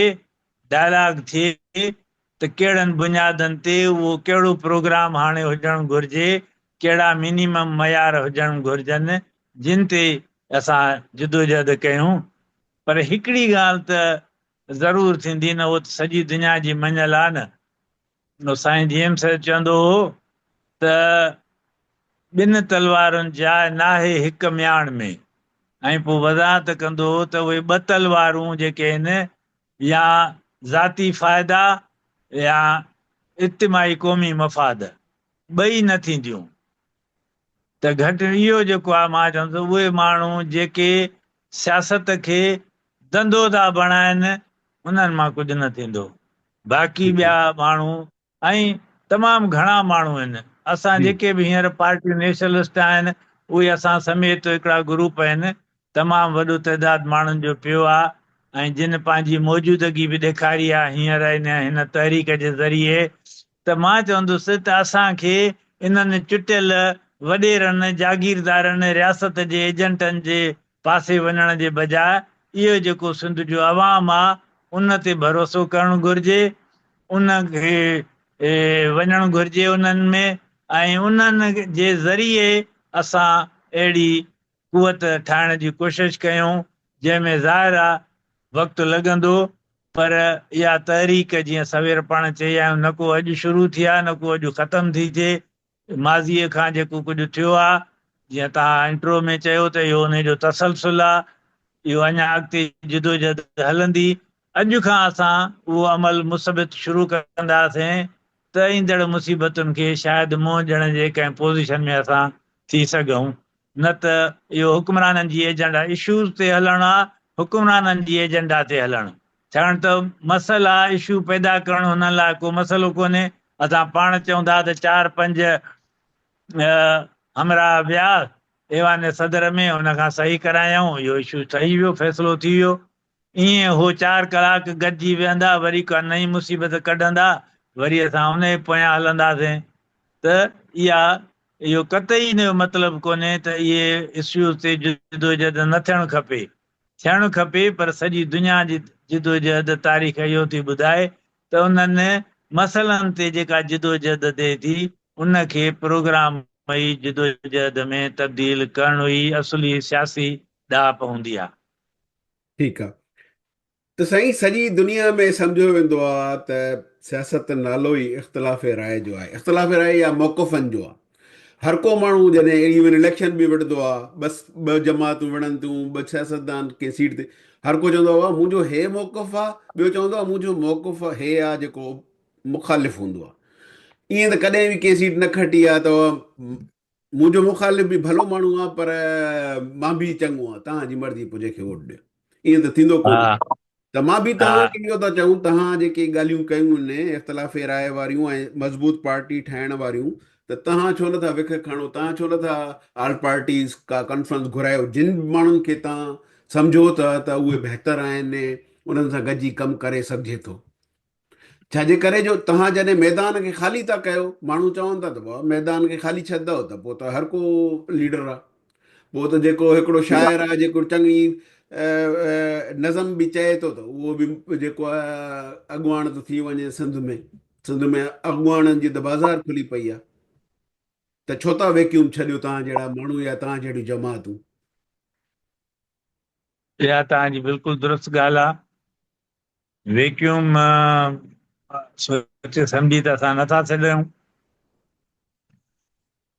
ڊائلاگ ٿئي ته ڪهڙن بنيادن تي اهو ڪهڙو پروگرام هاڻي هجڻ گهرجي، ڪهڙا منيمم معيار هجڻ گهرجن، جن تي اسان جدوجهد ڪيون. پر هڪڙي ڳالهه ته ضرور ٿيندي نه، اهو ته سڄي دنيا جي مڃيل آهي نه نو سائين جي ايم سيد چوندو هو ته ٻن تلوارن جاء ناهي هڪ مياڻ ۾ ۽ پوء وضاحت ڪندو هو ته اهي ٻه تلوارون جيڪي آهن يا ذاتي فائدا يا اجتماعي قومي مفاد ٻئي نه ٿينديون ته گهٽ اهو جيڪو آهي مان چوندس اهي ماڻهو جيڪي سياست کي ڌنڌو ٿا بڻائن انهن مان ڪجهه نه ٿيندو باقي ٻيا ماڻهو ۽ تمام گهڻا ماڻهو آهن. اسان جيڪي به هينئر پارٽيون نيشنلسٽ آهن اهي اسان سميت هڪڙا گروپ آهن تمام وڏو تعداد ماڻهن جو پيو آهي ۽ جن پنهنجي موجودگي به ڏيکاري آهي هينئر ان هن تحريڪ جي ذريعي ته مان چوندس ته اسان کي انهن چٽيل وڏيرن جاگيردارن رياست جي ايجنٽن جي پاسي وڃڻ جي بجاء اهو جيڪو سنڌ جو عوام آ ان تي ڀروسو ڪرڻ گهرجي، ان کي وڃڻ گهرجي انهن ۾ ۽ انهن جي ذريعي اسان اهڙي قوت ٺاهڻ جي ڪوشش ڪيون جنهن ۾ ظاهر آ وقت لڳندو پر اها تحريڪ جيئن سوير پاڻ چئي آيا آهيون نه ڪو اڄ شروع ٿي آ نه ڪو اڄ ختم ٿي ٿئي ماضيء کان جيڪو ڪجهه ٿيو آ، جيئن توهان انٽرو ۾ چيو ته اهو انهي جو تسلسل آ، اهو اڃا اڳتي جدوجهد هلندي. اڄ کان اسان اهو عمل مثبت شروع ڪنداسين ته ايندڙ مصيبتن کي شايد منهن ڏيڻ جي ڪنهن پوزيشن ۾ اسان ٿي سگهون، نه ته اهو حڪمرانن جي ايجنڊا اشوز تي هلڻ آ، حڪمرانن جي ايجنڊا تي هلڻ. ڇاڪاڻ ته مسئلا، اشو پيدا ڪرڻ هنن لاء ڪو مسئلو ڪونهي. اسان پاڻ چئون ٿا ته چار پنج همراهه ويا ايوان صدر ۾ ان کان صحيح ڪرايائون، اهو اشو ٺهي ويو، فيصلو ٿي ويو. ائين هو چار ڪلاڪ گڏجي ويهندا، وري ڪا نئين مصيبت ڪڍندا، وري اسان ان جي پويان هلنداسين ته اها اهو قطعي ان جو مطلب ڪونهي ته اهي اشوز تي جدوجهد نه ٿيڻ کپي. ٿيڻ کپي پر سڄي دنيا جي جدوجهد تاريخ اهو ٿي ٻڌائي ته انهن مسئلن تي جيڪا جدوجهد ٿئي ٿي ان کي پروگرام ئي جدوجهد ۾ تبديل ڪرڻ ئي اصلي سياسي ڏاهپ هوندي آهي. ٺيڪ آ ته سائين سڄي دنيا ۾ سمجهيو ويندو آ ته سياست نالو ئي اختلاف راء جو آهي، اختلاف راء يا موقفن جو آ. هر ڪو ماڻهو جڏهن ايون اليڪشن به وڙهندو آ، بس ٻه جماعتون وڙهن ٿيون، ٻه سياستدان ڪنهن سيٽ تي، هر ڪو چوندو آ بابا منهنجو هي موقف آ، ٻيو چوندو آ منهنجو موقف هي آ جيڪو مخالف هوندو آ. ائين ته ڪڏهن به ڪنهن سيٽ نه کٽي آ ته منهنجو مخالف به ڀلو ماڻهو آ پر مان به چڱو آ توهان جي مرضي پوء جنهن کي ووٽ ڏيو ائين ته ٿيندو ڪونه ته مان به توهان کي اهو ٿا چئون توهان جيڪي ڳالهيون ڪيون آهن اختلاف راء واريون ۽ مضبوط پارٽي ٺاهڻ واريون ته توهان ڇو نٿا وک کڻو توهان ڇو نٿا آل پارٽيز ڪا ڪانفرنس گهرايو جن ماڻهن کي توهان سمجهو ٿا ته اهي بهتر آهن انهن سان گڏجي ڪم ڪري سگهجي ٿو ڇا جي ڪري جو توهان جڏهن ميدان کي خالي ٿا ڪيو، ماڻهو چون ٿا ته بابا ميدان کي خالي ڇڏندؤ ته پوء ته هر ڪو ليڊر آ. پوء ته جيڪو هڪڙو شاعر آ جيڪو چڱي نظم به چئي ٿو ته اهو به جيڪو آ اڳواڻ ٿو ٿي وڃي سنڌ ۾. سنڌ ۾ اڳواڻن جي ته بازار کلي پئي آ. ته ڇو ٿا ويڪيوم ڇڏيو توهان جهڙا ماڻهو يا توهان جهڙيون جماعتون. اها توهان جي بلڪل درست ڳالهه آ. ويڪيوم سوچي سمجهي ته اسان نٿا ڇڏيون.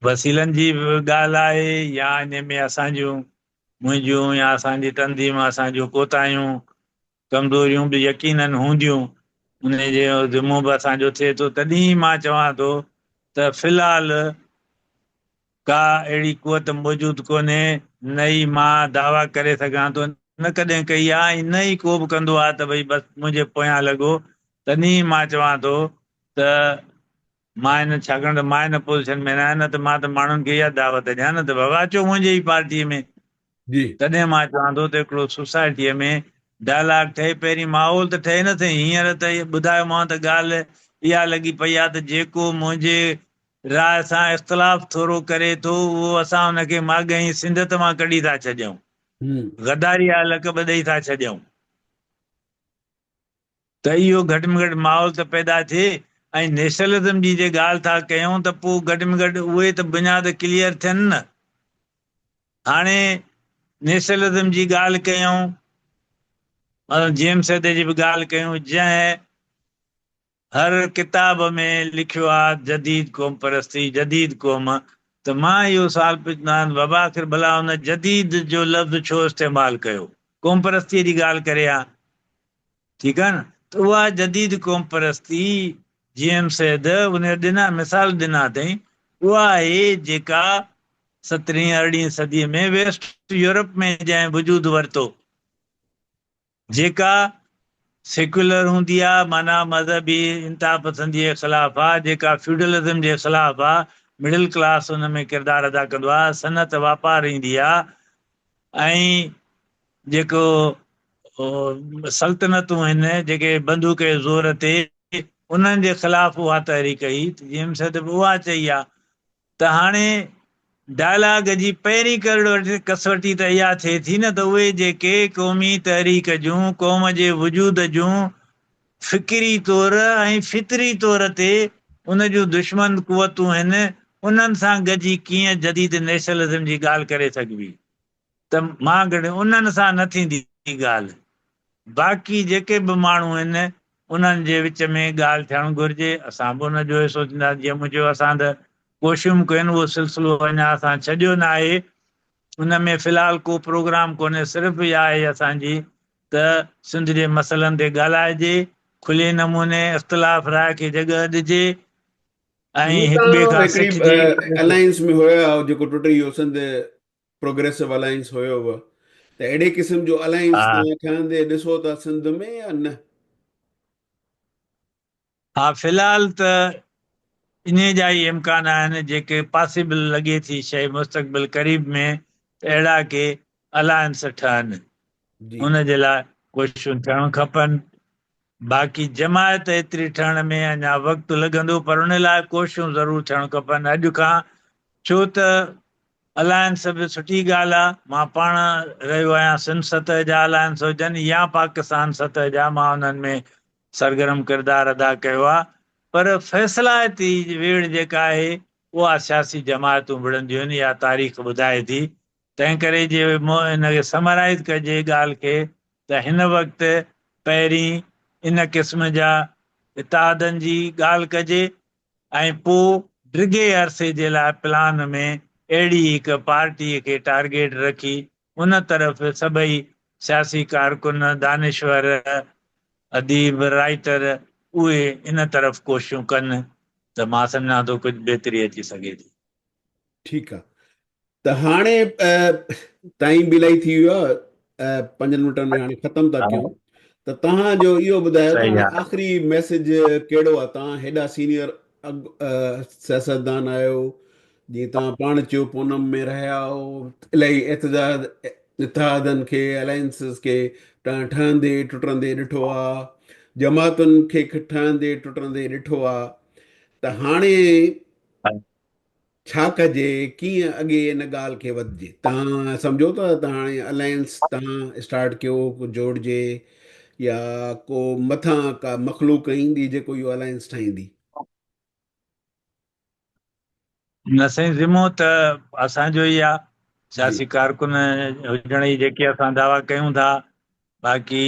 وسيلن جي به ڳالهه آهي يا ان ۾ اسان جون منهنجون يا اسان جي تنظيم اسان جون ڪوتاهيون ڪمزوريون به يقينن هونديون ان جو ذمو به اسان جو ٿئي ٿو تڏهن مان چوان ٿو ته في الحال ڪا اهڙي قوت موجود ڪونهي، نه ئي مان دعويٰ ڪري سگهان ٿو، نه ڪڏهن ڪئي آهي ۽ نه ئي ڪو به ڪندو آهي ته ڀئي بس منهنجي پويان لڳو، تڏهن مان چوان ٿو ته مان ان ڇاڪاڻ ته مان ان پوزيشن ۾ نه آهيان، نه ته مان ته ماڻهن کي اها دعوت ڏيان نه ته بابا اچو منهنجي ئي پارٽيء ۾. جي. تڏهن مان چوان ٿو ته هڪڙو سوسائٽيء ۾ ڊائلاگ ٺهي، پهرين ماحول ته ٺهي نه سهي، هينئر ته ٻڌايومانو ته ڳالهه اها لڳي پئي آهي ته جيڪو منهنجي راء سان اختلاف ٿورو ڪري ٿو، اهو اسان ان کي ماڳهين سنڌت مان ڪڍي ٿا ڇڏيون. غداري جا لقب ڏئي ٿا ڇڏيون. ته اهو گهٽ ۾ گهٽ ماحول ته پيدا ٿئي ۽ نيشنلزم جي جي ڳالهه ٿا ڪيون ته پوء گهٽ ۾ گهٽ اهي ته بنياد ڪليئر ٿين نه. هاڻي نيشنلزم جي ڳالهه ڪيون، جي ايم سيد جي به ڳالهه ڪيون، جنهن هر ڪتاب ۾ لکيو آ جديد قوم پرستي جديد قوم ته مان اهو سوال پڇندو آهيان ته بابا آخر ڀلا ان جديد جو لفظ ڇو استعمال ڪيو قوم پرستي جي ڳالهه ڪري ها ٺيڪ آ نه ته اها جديد قوم پرستي جي ايم سيد ان ڏنا مثال ڏنا اٿئي اها آهي جيڪا سترهين ارڙهين صدي ۾ ويسٽ يورپ ۾ جنهن وجود ورتو جيڪا سيڪيولر هوندي آ، معنيٰ مذهبي انتها پسندي جي خلاف آ، جيڪا فيوڊلزم جي خلاف آ، مڊل ڪلاس ان ۾ ڪردار ادا ڪندو آ، صنعت واپار ايندي آ ۽ جيڪو سلطنتون هن جيڪي بندوق جي زور تي انهن جي خلاف اها تحريڪ هئي ته جي ايم سيد به اها چئي آ ته هاڻي ڊائلاگ جي پهرين ڪسوٽي ته اها ٿئي ٿي نه ته اهي جيڪي قومي تحريڪ جون، قوم جي وجود جون فڪري طور ۽ فطري طور تي ان جون دشمن قوتون هن، انهن سان گڏجي ڪيئن جديد نيشنلزم جي ڳالهه ڪري سگهبي؟ ته مان گهڙي انهن سان نه ٿيندي ڳالهه. باقي جيڪي به ماڻهو هن انهن جي وچ ۾ ڳالهه ٿيڻ گهرجي. اسان به ان جو حصو ٿينداسين. جيئن مون چيو اسان ته ڪوششون به ڪيون اهو سلسلو اڃا اسان ڇڏيو نه آهي. ان ۾ في الحال ڪو پروگرام ڪونهي صرف اها آهي اسان جي ته سنڌ جي مسئلن تي ڳالهائجي، کلي نموني اختلاف راء کي جڳهه ڏجي ۽ جيئن هڪ ٻئي توهان کان هڪڙي سکجي. الائنس ۾ هيا جيڪو ٽٽي ويو سنڌ پروگريسو الائنس هيو به ته اهڙي قسم جو الائنس توهان ٺهندي ڏسو ٿا سنڌ ۾ يا نه؟ ها في الحال ته انهي جا ئي امڪان آهن جيڪي پاسيبل لڳي ٿي شيء مستقبل قريب ۾ ته اهڙا ڪي الائنس ٺهن ان جي لاء ڪوششون ٿيڻ کپن باقي جماعت ايتري ٺهڻ ۾ اڃا وقت لڳندو پر ان لاء ڪوششون ضرور ٿيڻ کپن اڄ کان ڇو ته الائنس به سٺي ڳالهه آ، مان پاڻ رهيو آهيان سنڌ سطح جا الائنس هجن يا پاڪستان سطح جا مان انهن ۾ سرگرم ڪردار ادا ڪيو آ پر فيصلائتي ويڙهه جيڪا آهي اها سياسي جماعتون وڙهنديون آهن اها تاريخ ٻڌائي ٿي تنهن ڪري جي ان کي سمرائيز ڪجي ڳالهه کي ته هن وقت پهرين ان قسم جا اتحادن جي ڳالهه ڪجي ۽ پوء ڊگهي عرصي جي لاء پلان ۾ اهڙي هڪ پارٽيء کي ٽارگيٽ رکي ان طرف سڀئي سياسي ڪارڪن، دانشور، اديب، رائيٽر اهي ان طرف ڪوششون ڪن ته مان سمجهان ٿو ڪجهه بهتري اچي سگهي ٿي. ٺيڪ آ ته هاڻي ٽائيم به الائي ٿي ويو آهي پنجن منٽن ۾ هاڻي ختم ٿا ڪيون ته توهان جو اهو ٻڌايو ته هاڻي آخري ميسج ڪهڙو آهي توهان هيڏا سينيئر سياستدان آهيو جيئن توهان پاڻ چيو پونم ۾ رهيا آهيو الائي احتجاج اتحادن کي الائنسز کي ٺهندي ٽٽندي ڏٺو آهي جماعتن کي ٺهندي ٽٽندي ڏٺو آهي ته هاڻي ڇا ڪجي، ڪيئن اڳي ان ڳالهه کي وڌجي؟ توهان سمجهو ٿا ته هاڻي الائنس توهان اسٽارٽ ڪيو ڪو جوڙجي يا ڪو مٿان ڪا مخلوق ايندي جيڪو اهو الائنس ٺاهيندي؟ نه سائين ذمو ته اسان جو ئي آ سياسي ڪارڪن هجڻ جي جيڪي اسان دعويٰ ڪيون ٿا باقي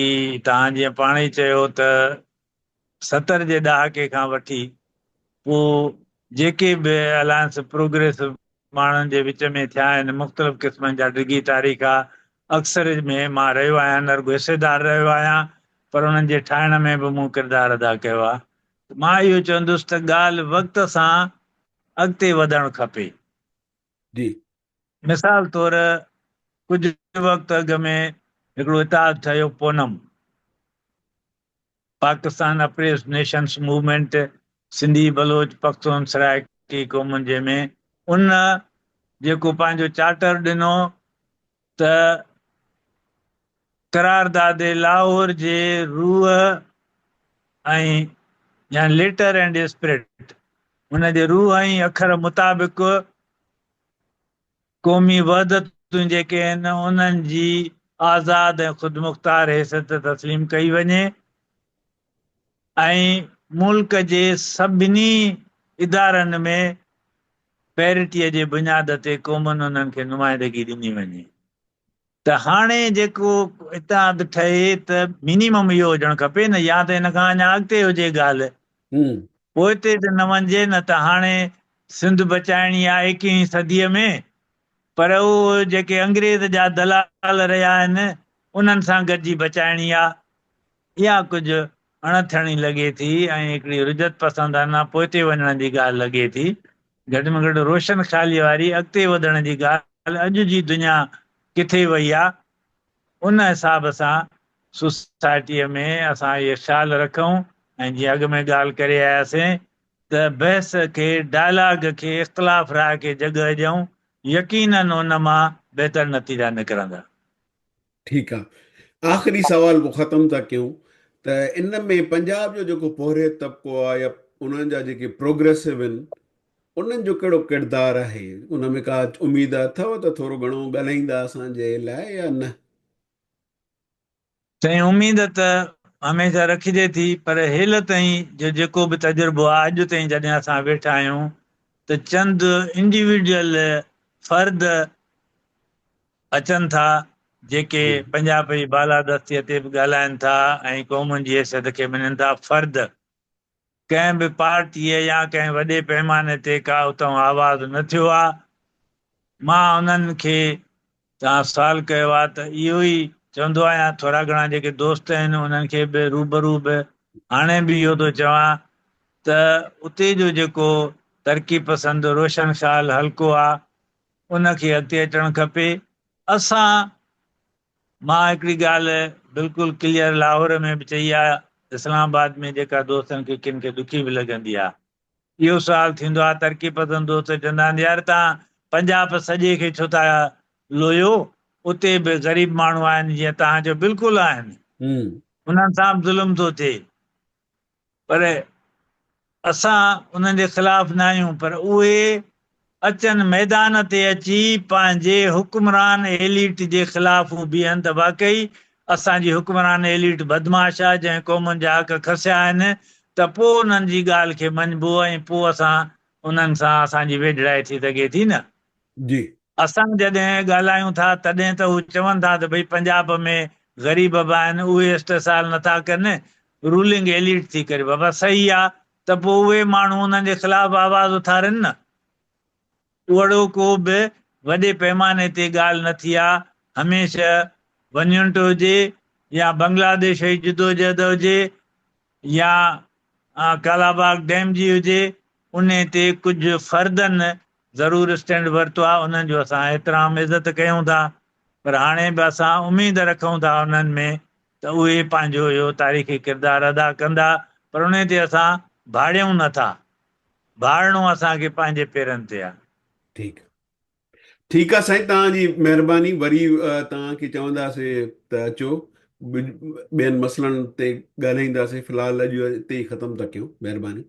توهان جيئن پاڻ ئي چيو ته 70 جي ڏهاڪي کان وٺي پوء جيڪي به الائنس پروگريسو ماڻهن جي وچ ۾ ٿيا آهن، مختلف قسمن جا ڊگهي تاريخ آ، اڪثر ۾ مان رهيو آهيان، نه رڳو حصيدار رهيو آهيان پر انهن جي ٺاهڻ ۾ به مون ڪردار ادا ڪيو آ. ته مان اهو چوندس ته ڳالهه وقت سان اڳتي وڌڻ کپي. جي. مثال طور ڪجهه وقت اڳ ۾ هڪڙو اتحاد ٺهيو PONM. Pakistan oppressed nations movement Sindhi Baloch Pashtun Saraiki قومن جي ۾ ان جيڪو پنهنجو چارٽر ڏنو ته قرارداد لاهور جي روح ۽ يعني ليٽر اينڊ اسپرٽ ان جي روح ۽ اکر مطابق قومي وحدتون جيڪي آهن انهن جي آزاد ۽ خودمختار حيثيت تسليم ڪئي وڃي ۽ ملڪ جي سڀني ادارن ۾ پيرٽيء جي بنياد تي قومن انهن کي نمائندگي ڏني وڃي ته هاڻي جيڪو اتحاد ٺهي ته منيمم اهو هجڻ کپي نه يا ته ان کان اڃا اڳتي هجي ڳالهه پوئتي ته نه وڃجي نه ته هاڻي سنڌ بچائڻي آهي ايڪيهين صديء ۾ پر اهو جيڪي انگريز جا دلال رهيا آهن انهن سان گڏجي بچائڻي آ اها ڪجهه اڻ ٿيڻي لڳي ٿي ۽ هڪڙي رجعت پسندانه پوئتي وڃڻ جي ڳالهه لڳي ٿي. گهٽ ۾ گهٽ روشن خياليء واري اڳتي وڌڻ جي ڳالهه اڄ جي دنيا ڪٿي وئي آ، ان حساب سان سوسائٽيء ۾ اسان اهي خيال رکون ۽ جيئن اڳ ۾ ڳالهه ڪري آياسين ته بحث کي، ڊائلاگ کي، اختلاف راء کي جڳهه ڏيون، يقيناً ان مان بهتر نتيجا نڪرندا. ٺيڪ آ. آخري سوال پوء ختم ٿا ڪيون ته ان ۾ پنجاب جو جيڪو پورهيت طبقو آ يا انهن جا جيڪي پروگريسو آهن انهن جو ڪهڙو ڪردار آهي؟ ان ۾ ڪا اميد اٿو ته ٿورو گهڻو ڳالهائيندا اسان جي لاء يا نه؟ سائين اميد ته هميشه رکجي ٿي پر هيل تائين جو جيڪو به تجربو آهي اڄ تائين جڏهن اسان ويٺا آهيون ته چند انڊيوڊيول فرد اچن ٿا جيڪي پنجاب جي بالادستيء تي به ڳالهائن ٿا ۽ قومن جي حيثيت کي مڃن ٿا فرد ڪنهن به پارٽيء يا ڪنهن وڏي پئماني تي ڪا اتئون آواز نه ٿيو آ. مان انهن کي توهان سوال ڪيو آ ته اهو ئي چوندو آهيان ٿورا گهڻا جيڪي دوست آهن انهن کي به روبرو به هاڻي به اهو ٿو چوان ته اتي جو جيڪو ترقي پسند روشن خيال حلقو آ ان کي اڳتي اچڻ کپي. اسان مان هڪڙي ڳالهه بلڪل ڪليئر لاهور ۾ به چئي آ اسلام آباد ۾ جيڪا دوستن کي ڪن کي ڏکي به لڳندي آ اهو سوال ٿيندو آ ترقي پسند دوست چوندا آهن يار توهان پنجاب سڄي کي ڇو ٿا لويو اتي به غريب ماڻهو آهن جيئن توهان چيو بلڪل آهن انهن سان به ظلم ٿو ٿئي پر اسان انهن جي خلاف نه آهيون پر اهي اچن ميدان تي اچي پنهنجي حڪمران ايليٽ جي خلاف هو بيهن ته واقعي اسان جي حڪمران ايليٽ بدمعاش آهي جنهن قومن جا حق کسيا آهن ته پوء انهن جي ڳالهه کي مڃبو ۽ پوء اسان انهن سان اسان جي ويجهڙائي ٿي سگهي ٿي نه. جي. اسان جڏهن ڳالهايون ٿا تڏهن ته هو چون ٿا ته ڀئي پنجاب ۾ غريب به آهن اهي استحصال نٿا ڪن رولنگ ايليٽ ٿي ڪري بابا صحيح آ ته پوء اهي ماڻهو انهن جي خلاف آواز اٿارين نه اهڙو ڪو به وڏي پيماني تي ڳالهه نه ٿي آ هميشه ون يونٽ هجي يا بنگلاديش جي جدوجهد هجي يا ڪالاباغ ڊيم جي هجي انهي تي ڪجهه فردن ضرور اسٽينڊ ورتو آهي انهن جو اسان احترام عزت ڪيون ٿا پر هاڻي به اسان اميد رکون ٿا انهن ۾ ته اهي پنهنجو اهو تاريخي ڪردار ادا ڪندا پر انهي تي اسان ڀاڙيون نه ٿا ڀاڙڻو اسان کي پنهنجي پيرن تي آهي. ٺيڪ ٺيڪ آ سائين توهان جي مهرباني وري توهان کي چونداسي ته اچو ٻين مسئلن تي ڳالهائينداسي في الحال اڄ اتي ئي ختم ٿا ڪيون مهرباني.